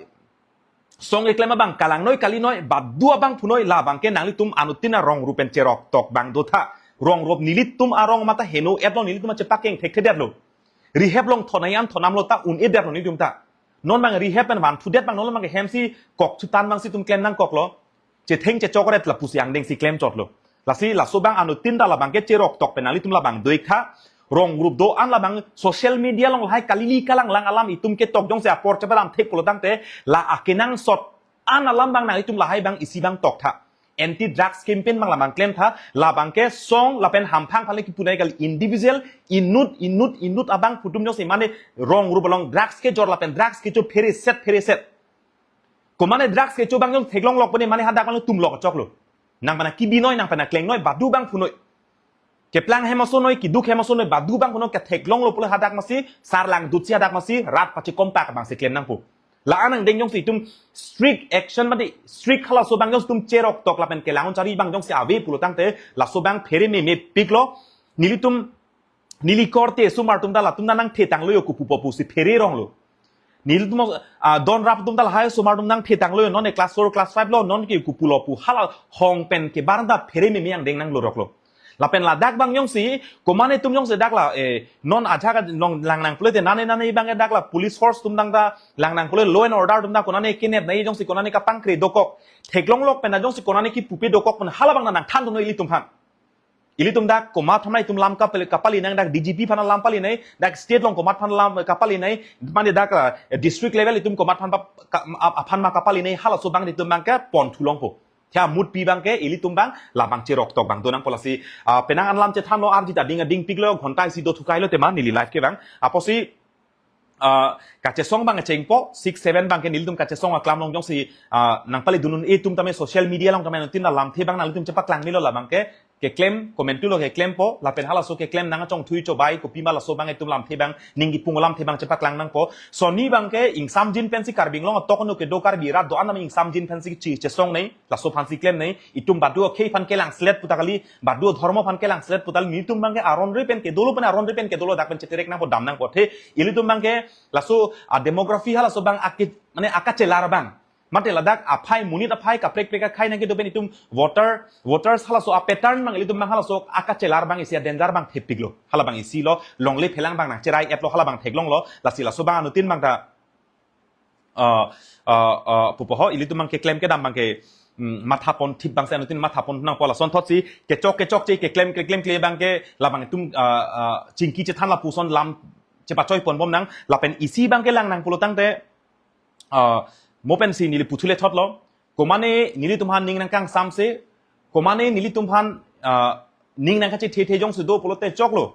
song keklem abang kalangnoi kalinoi, badu abangphu noi, labang ke nanglitum anuttin arong rup pen cheroktok abang dotha. Rong rup nelitum arong mate heno-etlo, nelitum chepakeng thekthedetlo. Rehab along thonai an thonamlo ta un-edetlo nelitum ta. Non abang rehab pen vanthudet abang non abang ke hem si kok chutan abang si itum klem nangkoklo. Chetheng chechokret lapusi angdeng si klemchotlo. Lasi laso abang anuttin ta labang ke cheroktok pen nanglitum labang doiktha. Rong rup do-an labang social media along lahai kalili kalanglang alam itum ketok jongsi apor chepadam thek pulo tangte la akenangsot an alam abang nanglitum lahai abang isi abang toktha. Anti drugs campaign abang labang klemtha, labang ke song lapen hamphang aphan le kipunai kali, individual inut inut inut abangphu atum jongsi mane rong rup along drugs kejor lapen drugs kecho phereset phereset. Komane drugs kecho abang jong theklonglok pune mane hadak abang tumlok choklo. Nang pen akibinoi, nang pen aklengnoi, badu abangphu noi. Keplang hem asonoi, kiduk hem asonoi, badu abangphu noi, ketheklonglo pule hadak masi, sarlang dutsi hadak masi, rat pachekompak abang si klem nangpo. La-an angdeng jongsi itum strict action mate strict halaso abang jongsi itum cheroktok lapen kelang-un-chari abang jongsi ave pulo tangte, laso abang phere memepiklo, nelitum neli korte osomar atum ta latum ta nangthetanglo yo kopupo pusi phere ronglo. Nelitum, ah, don rap atum ta lahai osomar atum nangthetanglo yo, non ke class four, class five lo, non ke kopulo pu hala hong pen kebar ta phere meme angdeng nangloroklo. Lapen ladak abang jongsi, komane atum jongsi dak la, eh, non ajak long langnang pule te nane nane abang ke dak la police force atum tang ta langnang pule law and order atum ta konane kenep nai jongsi konane kapangkre dokok. Theklonglok pen ta jongsi konane kipupe dokok pen hala abang ta nangthandunnon ilitum aphan. Ilitum dak komat aphan itum lam kapali, kapali nang, dak D G P aphan lam pali nai, dak state along komat aphan lam kapali nai, mane dak, eh, district level itum komat aphan pa-, ka-, ap-, aphan ma kapali nai, halaso abang itum abang ke pon thulongpo. Thia mut pi abang ke ilitum abang labang cheroktok abang do nangpo lasi, ah, penang an lam chethanlo arjita ding ading piklo, ghonta isi do thukailo tema neli live ke abang. Apotsi ah, kachesong abang chengpo, six seven abang ke nelitum kachesong aklam along jongsi, ah, nangpali dunnon itum tame social media along tame anuttin alamthe abang nanglitum chepaklang milo labang ke, keklem, comment tulo keklempo, lapen halaso keklem nangchongthui chobai, kopima laso abang itum lamthe abang, ning kipung lamthe abang chepaklang nangpo. Sonni abang ke ingsamjin pensi Karbi Anglong atok anu kedo Karbi rat do-an tame ingsamjin pensi chi-, chesong nai, laso aphansi klem nai, itum badu akhei aphan kelang slet puta kali, badu adhormo aphan kelang slet puta kali, netum abang ke aron re pen kedolo pen aron re pen kedolo dak pen cheterek nangpo dam nangpo the, ilitum abang ke laso, ah, demography halaso abang ake, mane akachelar abang. Mate ladak aphai monit aphai kaprek prek akhei nangkedo pen itum voter, voters halaso a-pattern abang ilitum abang halaso akachelar abang isi a-danger abang thepiklo. Hala abang isi lo, longle phelang abang nangcherai-etlo hala abang theklonglo, lasi laso abang anuttin abang ta, ah, ah, ah, pupo ho, ilitum abang keklem kedam abang ke, mm, matha pon thip abang si anuttin matha pon nangpo lasonthotsi, kechok kechokche keklem keklem kle abang ke, labang itum, ah, ah, chingki chethan lapuson lam chepachoi ponbom nang, lapen isi abang ke lang nang pulo tangte, ah, mo pensi neli puthule thotlo, komane nelitum aphan ning nangkangsamse, komane nelitum aphan, ah, ning nangkachethethe jongsi do pulote choklo.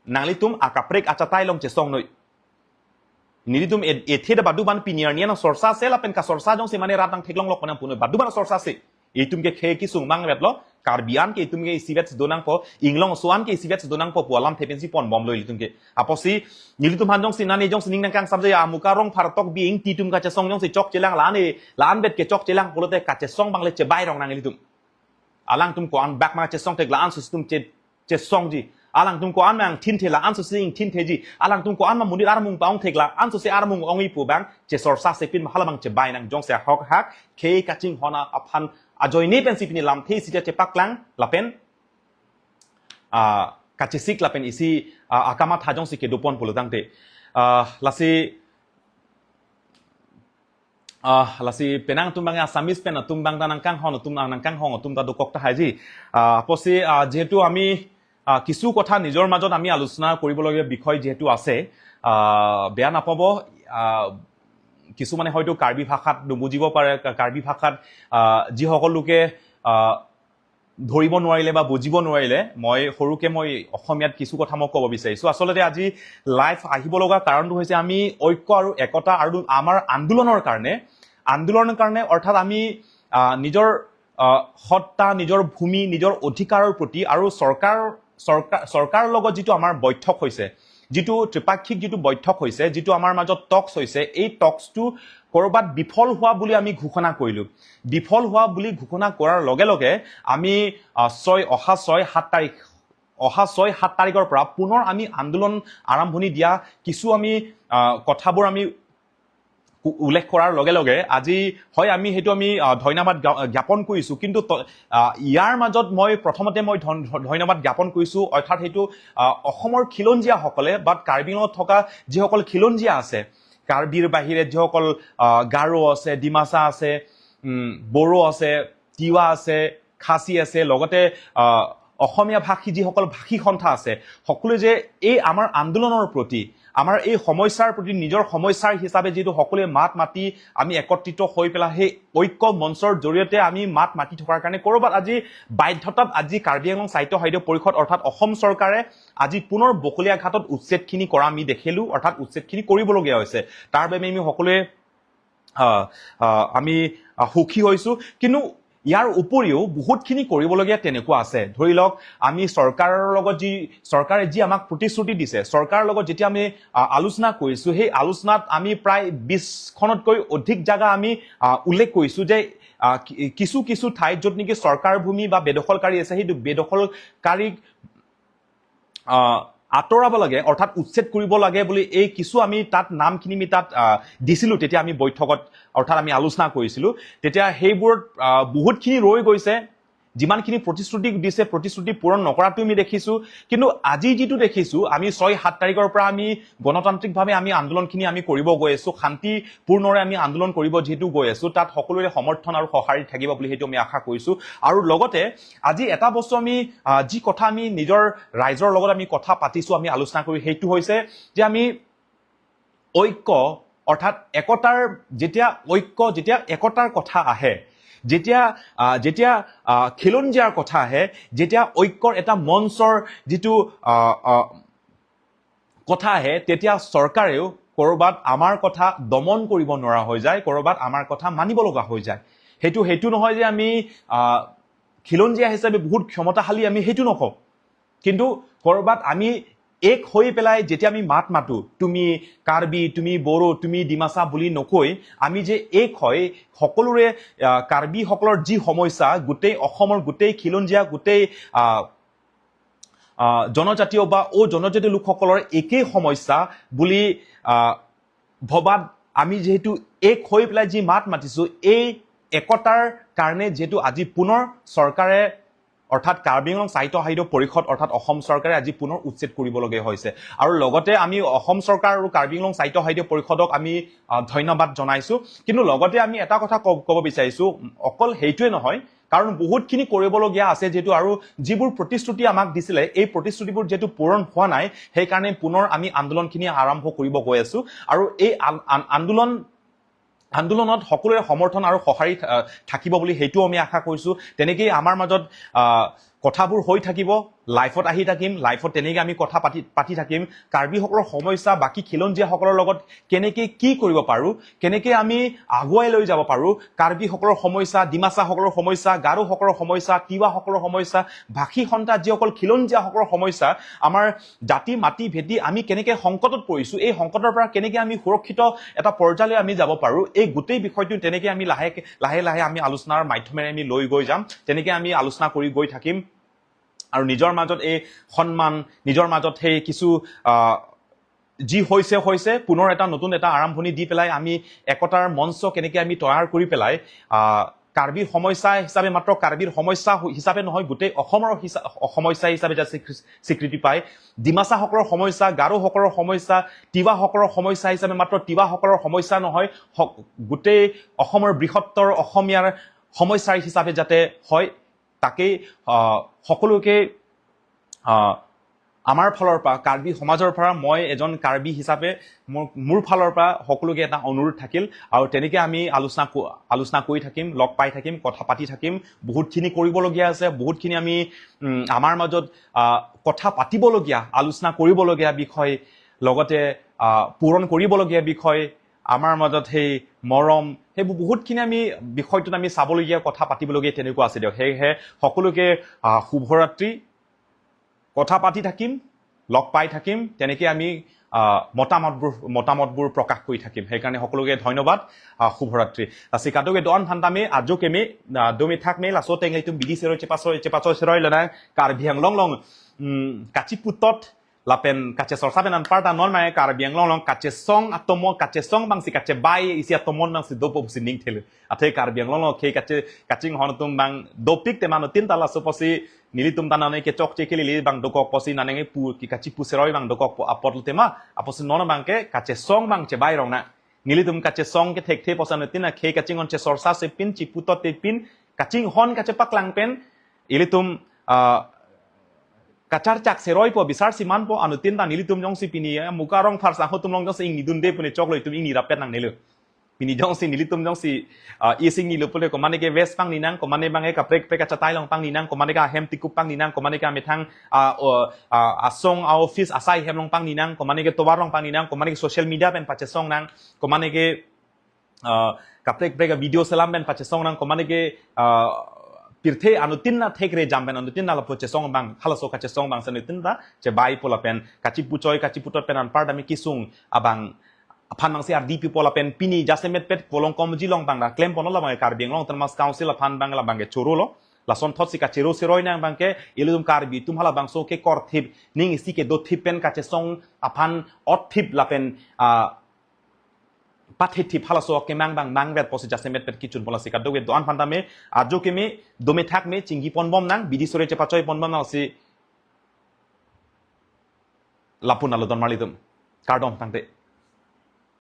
Nanglitum akaprek achatai along chesong noi. Nelitum e-, ethe da badu abang pini arni an sorsa se lapen kasorsa jongsi mane rat nangtheklonglok pen nangpunoi. Badu abang sorsa se. Itum ke khei kesung abang vetlo. Karbi an ke itum ke isivet si do nangpo. Inglong aso an ke isivet si do nangpo pu alamthe pensi ponbomlo ilitum ke. Apotsi nelitum aphan jongsi nane jongsi ning nangkangsamse ya amuka rong phartok bi ingti atum kachesong jongsi chokchelang la-an e, la-an bet kechokchelang pulote kachesong abang le chebai rong nang ilitum. Alangtum ko-an bak ma chesong thek la-an si itum che-, chesongji. Alangtum ko-an ma angthin the la-an si ingthin theji. Alangtum ko-an ma monit armung pa-ong thek la-an si armung ongji pu abang chesorsa se pin ma hala abang chebai nang jongsi ahok hak khei kachinghon aphan ajoine pensi pini lamthe isi chepaklang lapen, ah, kachesik lapen isi, ah, akamatha jongsi kedo pon pulo tangte. Ah, lasi, ah, lasi penang atum abang Assamese pen atum abang ta nangkanghon atum, ah, nangkanghon atum ta dokok tahai ji. Ah, apotsi, ah, jehetu ami, ah, কিছু কথা নিজৰ মাজত আমি আলোচনা কৰিবলগীয়া বিষয় যিহেতু আছে, ah, বেয়া নাপাব, ah, কিছুমানে হয়তো কাৰ্বি ভাষাত নুবুজিব পাৰে, কা-, কাৰ্বি ভাষাত, ah, যিসকল লোকে, ah, ধৰিব নোৱাৰিলে বা বুজিব নোৱাৰিলে, মই সৰুকে মই অসমীয়াত কিছু কথা মই ক'ব বিচাৰিছো। আচলতে আজি লাইভ আহিব লগা কাৰণটো হৈছে আমি ঐক্য আৰু একতা আৰু আমাৰ আন্দোলনৰ কাৰণে, আন্দোলনৰ কাৰণে অৰ্থাৎ আমি আহ, নিজৰ আহ, সত্তা, নিজৰ ভূমি, নিজৰ অধিকাৰৰ প্ৰতি আৰু চৰকাৰ চৰকাৰ চৰকাৰৰ লগত যিটো আমাৰ বৈঠক হৈছে, যিটো ত্ৰিপাক্ষিক যিটো বৈঠক হৈছে, যিটো আমাৰ মাজত টক্স হৈছে, এই টক্সটো ক'ৰবাত বিফল হোৱা বুলি আমি ঘোষণা কৰিলো। বিফল হোৱা বুলি ঘোষণা কৰাৰ লগে লগে আমি আহ, ছয় অহা ছয় সাত তাৰিখ অহা ছয় সাত তাৰিখৰ পৰা পুনৰ আমি আন্দোলন আৰম্ভণি দিয়া কিছু আমি আহ, কথাবোৰ আমি উ- উল্লেখ কৰাৰ লগে লগে আজি হয় আমি সেইটো আমি আহ, ধন্যবাদ জ্ঞা- জ্ঞাপন কৰিছো। কিন্তু ত- আহ, ইয়াৰ মাজত মই প্ৰথমতে মই ধন- ধ- ধন্যবাদ জ্ঞাপন কৰিছো, অৰ্থাৎ সেইটো আহ, অসমৰ খিলঞ্জীয়াসকলে বা কাৰ্বি আংলঙত থকা যিসকল খিলঞ্জীয়া আছে, কাৰ্বিৰ বাহিৰে যিসকল আহ, গাৰো আছে, ডিমাচা আছে, উম, বড়ো আছে, তিৱা আছে, খাচী আছে, লগতে আহ, অসমীয়া ভাষী যিসকল ভাষী সন্থা আছে, সকলোৱে যে এই আমাৰ আন্দোলনৰ প্ৰতি, আমাৰ এই সমস্যাৰ প্ৰতি নিজৰ সমস্যাৰ হিচাপে যিটো সকলোৱে মাত মাতি আমি একত্ৰিত হৈ পেলাই সেই ঐক্য মঞ্চৰ জৰিয়তে আমি মাত মাতি থকাৰ কাৰণে ক'ৰবাত আজি বাধ্যতাত আজি কাৰ্বি আংলং স্বায়ত্তশাসিত পৰিষদ অৰ্থাৎ অসম চৰকাৰে আজি পুনৰ বকলীয়াঘাটত উচ্ছেদখিনি কৰা আমি দেখিলো, অৰ্থাৎ উচ্ছেদখিনি কৰিবলগীয়া হৈছে। তাৰ বাবে আমি সকলোৱে আহ, আহ, আমি আহ, সুখী হৈছো। কিন্তু ইয়াৰ উপৰিও বহুতখিনি কৰিবলগীয়া তেনেকুৱা আছে। ধৰি লওক, আমি চৰকাৰৰ লগত যি চৰকাৰে যি আমাক প্ৰতিশ্ৰুতি দিছে, চৰকাৰৰ লগত যেতিয়া আমি আহ, আলোচনা কৰিছো, সেই আলোচনাত আমি প্ৰায় বিশখনতকৈ অধিক জাগা আমি আহ, উল্লেখ কৰিছো যে আহ, কি- কিছু কিছু ঠাইত য'ত নেকি চৰকাৰ ভূমি বা বেদখলকাৰী আছে, সেইটো বেদখলকাৰীক আহ, আঁতৰাব লাগে, অৰ্থাৎ উচ্ছেদ কৰিব লাগে বুলি এই কিছু আমি তাত নামখিনি আমি তাত আহ, দিছিলো। তেতিয়া আমি বৈঠকত অৰ্থাৎ আমি আলোচনা কৰিছিলো। তেতিয়া সেইবোৰত আহ, বহুতখিনি ৰৈ গৈছে। যিমানখিনি প্ৰতিশ্ৰুতি দিছে, প্ৰতিশ্ৰুতি পূৰণ নকৰাটো আমি দেখিছো। কিন্তু আজি যিটো দেখিছো, আমি ছয় সাত তাৰিখৰ পৰা আমি গণতান্ত্ৰিকভাৱে আমি আন্দোলনখিনি আমি কৰিব গৈ আছো, শান্তিপূৰ্ণৰে আমি আন্দোলন কৰিব যিহেতু গৈ আছো, তাত সকলোৰে সমৰ্থন আৰু সঁহাৰি থাকিব বুলি সেইটো আমি আশা কৰিছো। আৰু লগতে আজি এটা বস্তু আমি আহ, যি কথা আমি নিজৰ ৰাইজৰ লগত আমি কথা পাতিছো, আমি আলোচনা কৰি, সেইটো হৈছে যে আমি ঐক্য অৰ্থাৎ একতাৰ, যেতিয়া ঐক্য, যেতিয়া একতাৰ কথা আহে, যেতিয়া আহ, যেতিয়া আহ, খিলঞ্জীয়াৰ কথা আহে, যেতিয়া ঐক্যৰ এটা মঞ্চৰ যিটো আহ, আহ, কথা আহে, তেতিয়া চৰকাৰেও ক'ৰবাত আমাৰ কথা দমন কৰিব নোৱাৰা হৈ যায়, ক'ৰবাত আমাৰ কথা মানিব লগা হৈ যায়। সেইটো সেইটো নহয় যে আমি আহ, খিলঞ্জীয়া হিচাপে বহুত ক্ষমতাশালী, আমি সেইটো নকওঁ। কিন্তু ক'ৰবাত আমি এক হৈ পেলাই যেতিয়া আমি মাত মাতো, তুমি কাৰ্বি, তুমি বড়ো, তুমি ডিমাচা বুলি নকৈ, আমি যে এক হয় সকলোৰে আহ, কাৰ্বিসকলৰ যি সমস্যা, গোটেই অসমৰ গোটেই খিলঞ্জীয়া, গোটেই আহ, আহ, জনজাতীয় বা অ জনজাতীয় লোকসকলৰ একেই সমস্যা বুলি আহ, ভবাত আমি যিহেতু এক হৈ পেলাই যি মাত মাতিছো, এই একতাৰ কাৰণে যিহেতু আজি পুনৰ চৰকাৰে অৰ্থাৎ কাৰ্বি আংলং স্বায়ত্তশাসিত পৰিষদ অৰ্থাৎ অসম চৰকাৰে আজি পুনৰ উচ্ছেদ কৰিবলগীয়া হৈছে। আৰু লগতে আমি অসম চৰকাৰ আৰু কাৰ্বি আংলং স্বায়ত্তশাসিত পৰিষদক আমি আহ, ধন্যবাদ জনাইছো। কিন্তু লগতে আমি এটা কথা ক- ক'ব বিচাৰিছো, অকল সেইটোৱে নহয়, কাৰণ বহুতখিনি কৰিবলগীয়া আছে যিহেতু, আৰু যিবোৰ প্ৰতিশ্ৰুতি আমাক দিছিলে, এই প্ৰতিশ্ৰুতিবোৰ যিহেতু পূৰণ হোৱা নাই, সেইকাৰণে পুনৰ আমি আন্দোলনখিনি আৰম্ভ কৰিব গৈ আছো। আৰু এই আন- আন- আন্দোলন আন্দোলনত সকলোৰে সমৰ্থন আৰু সঁহাৰি থা- থাকিব বুলি সেইটোও আমি আশা কৰিছো। তেনেকেই আমাৰ মাজত আহ, কথাবোৰ হৈ থাকিব, লাইভত আহি থাকিম, লাইভত তেনেকে আমি কথা পাতি পাতি থাকিম। কাৰ্বিসকলৰ সমস্যা বাকী খিলঞ্জীয়াসকলৰ লগত কেনেকে কি কৰিব পাৰো, কেনেকে আমি আগুৱাই লৈ যাব পাৰো, কাৰ্বিসকলৰ সমস্যা, ডিমাচাসকলৰ সমস্যা, গাৰোসকলৰ সমস্যা, তিৱাসকলৰ সমস্যা, ভাষী সন্থা যিসকল খিলঞ্জীয়াসকলৰ সমস্যা, আমাৰ জাতি মাটি ভেটি আমি কেনেকে সংকটত পৰিছো, এই সংকটৰ পৰা কেনেকে আমি সুৰক্ষিত এটা পৰ্যায়লৈ আমি যাব পাৰো, এই গোটেই বিষয়টো তেনেকে আমি লাহে লাহে লাহে আমি আলোচনাৰ মাধ্যমেৰে আমি লৈ গৈ যাম। তেনেকে আমি আলোচনা কৰি গৈ থাকিম। আৰু নিজৰ মাজত এই সন্মান, নিজৰ মাজত সেই কিছু আহ, যি হৈছে হৈছে, পুনৰ এটা নতুন এটা আৰম্ভণি দি পেলাই আমি একতাৰ মঞ্চ কেনেকে আমি তৈয়াৰ কৰি পেলাই আহ, কাৰ্বিৰ সমস্যা হিচাপে, মাত্ৰ কাৰ্বিৰ সমস্যা হ- হিচাপে নহয়, গোটেই অসমৰ হিচা- সমস্যা হিচাপে যাতে স্বীকৃ- স্বীকৃতি পায়। ডিমাচাসকলৰ সমস্যা, গাৰোসকলৰ সমস্যা, তিৱাসকলৰ সমস্যা হিচাপে মাত্ৰ তিৱাসকলৰ সমস্যা নহয়, স- গোটেই অসমৰ বৃহত্তৰ অসমীয়াৰ সমস্যা হিচাপে যাতে হয়, তাকেই আহ, সকলোকে আহ, আমাৰ ফালৰ পৰা, কাৰ্বি সমাজৰ পৰা মই এজন কাৰ্বি হিচাপে মোৰ মোৰ ফালৰ পৰা সকলোকে এটা অনুৰোধ থাকিল। আৰু তেনেকে আমি আলোচনা ক- আলোচনা কৰি থাকিম, লগ পাই থাকিম, কথা পাতি থাকিম। বহুতখিনি কৰিবলগীয়া আছে, বহুতখিনি আমি উম, আমাৰ মাজত আহ, কথা পাতিবলগীয়া, আলোচনা কৰিবলগীয়া বিষয়, লগতে আহ, পূৰণ কৰিবলগীয়া বিষয়, আমাৰ মাজত সেই মৰম, সেইবোৰ বহুতখিনি আমি বিষয়টোত আমি চাবলগীয়া, কথা পাতিবলগীয়া তেনেকুৱা আছে দিয়ক। সেয়েহে সকলোকে আহ, শুভৰাত্ৰি। কথা পাতি থাকিম, লগ পাই থাকিম, তেনেকে আমি আহ, মতামতবোৰ মতামতবোৰ প্ৰকাশ কৰি থাকিম। সেইকাৰণে সকলোকে ধন্যবাদ। আহ, শুভৰাত্ৰি। Lasi kadokave do-an aphan tame, ajo keme, ah, do methak me, laso ateng ilitum bidi seroi chepaso chepaso seroi lana Karbi Anglong along, mm, kachiputot lapen kachesorsa pen anparta non mai Karbi Anglong along kachesong atomon, kachesong abangsi kachebai isi atomon abangsi dopo pusi ning thelu. Athe Karbi Anglong along khei kache kachinghon atum abang dopik te mano tin tala so pusi nelitum ta nane kechokche kelele abang dokok pusi nane pu ki kachipu seroi abang dokok po apot tema apotsi non abangke kachesong abang chebai rong na. Nelitum kachesong kethekthe pusi anutin akhei kachinghon chesorsa si pin chiputot te pin kachinghon kachepaklang pen ilitum ah, kacharchak seroi po bisar siman po anutin ta nelitum jongsi pini ya muka rong pharsa ho tum long jongsi ingni dunde pune choklo itum ingni rapet nangnelo. Pini jongsi nelitum jongsi ah, isi ingni lo pule komane ke vest pangni nang, komane abangke kaprek prek achatai along pangni nang, komane ke ahem tikup pangni nang, komane ke amethang ah, o, ah, asong a office asai hem along pangni nang, komane ke tovar along pangni nang, komane ke social media pen pachesong nang, komane ke ah, kaprek prek video selam pen pachesong nang, komane ke ah, pirthe anutin na thekre jam pen anutin na lapu chesong abang, halaso kachesong abangsi anutin ta chebai po lapen kachipuchoi kachiputot pen anparta me kesung abang aphan abangsi ardi pi po lapen pini jasemet pet kolong komji along abang ra klem ponlo abang Karbi Anglong Autonomous Council aphan abang abangke chorolo. Lasonthotsi kachero seroi nang abangke ilitum Karbi atum halabangso ke korthip ning isi kedothip pen kachesong aphan otthip lapen ah, pathethip halaso kemang abang mangvet pusi jasemet pet kechun ponlo. Lasi kadokave do-an aphan tame, ajo keme, do methak me chingki ponbom nang, bidi seroi chepachoi ponbom nang si lapu nalo don marlitum. Kardom tangte.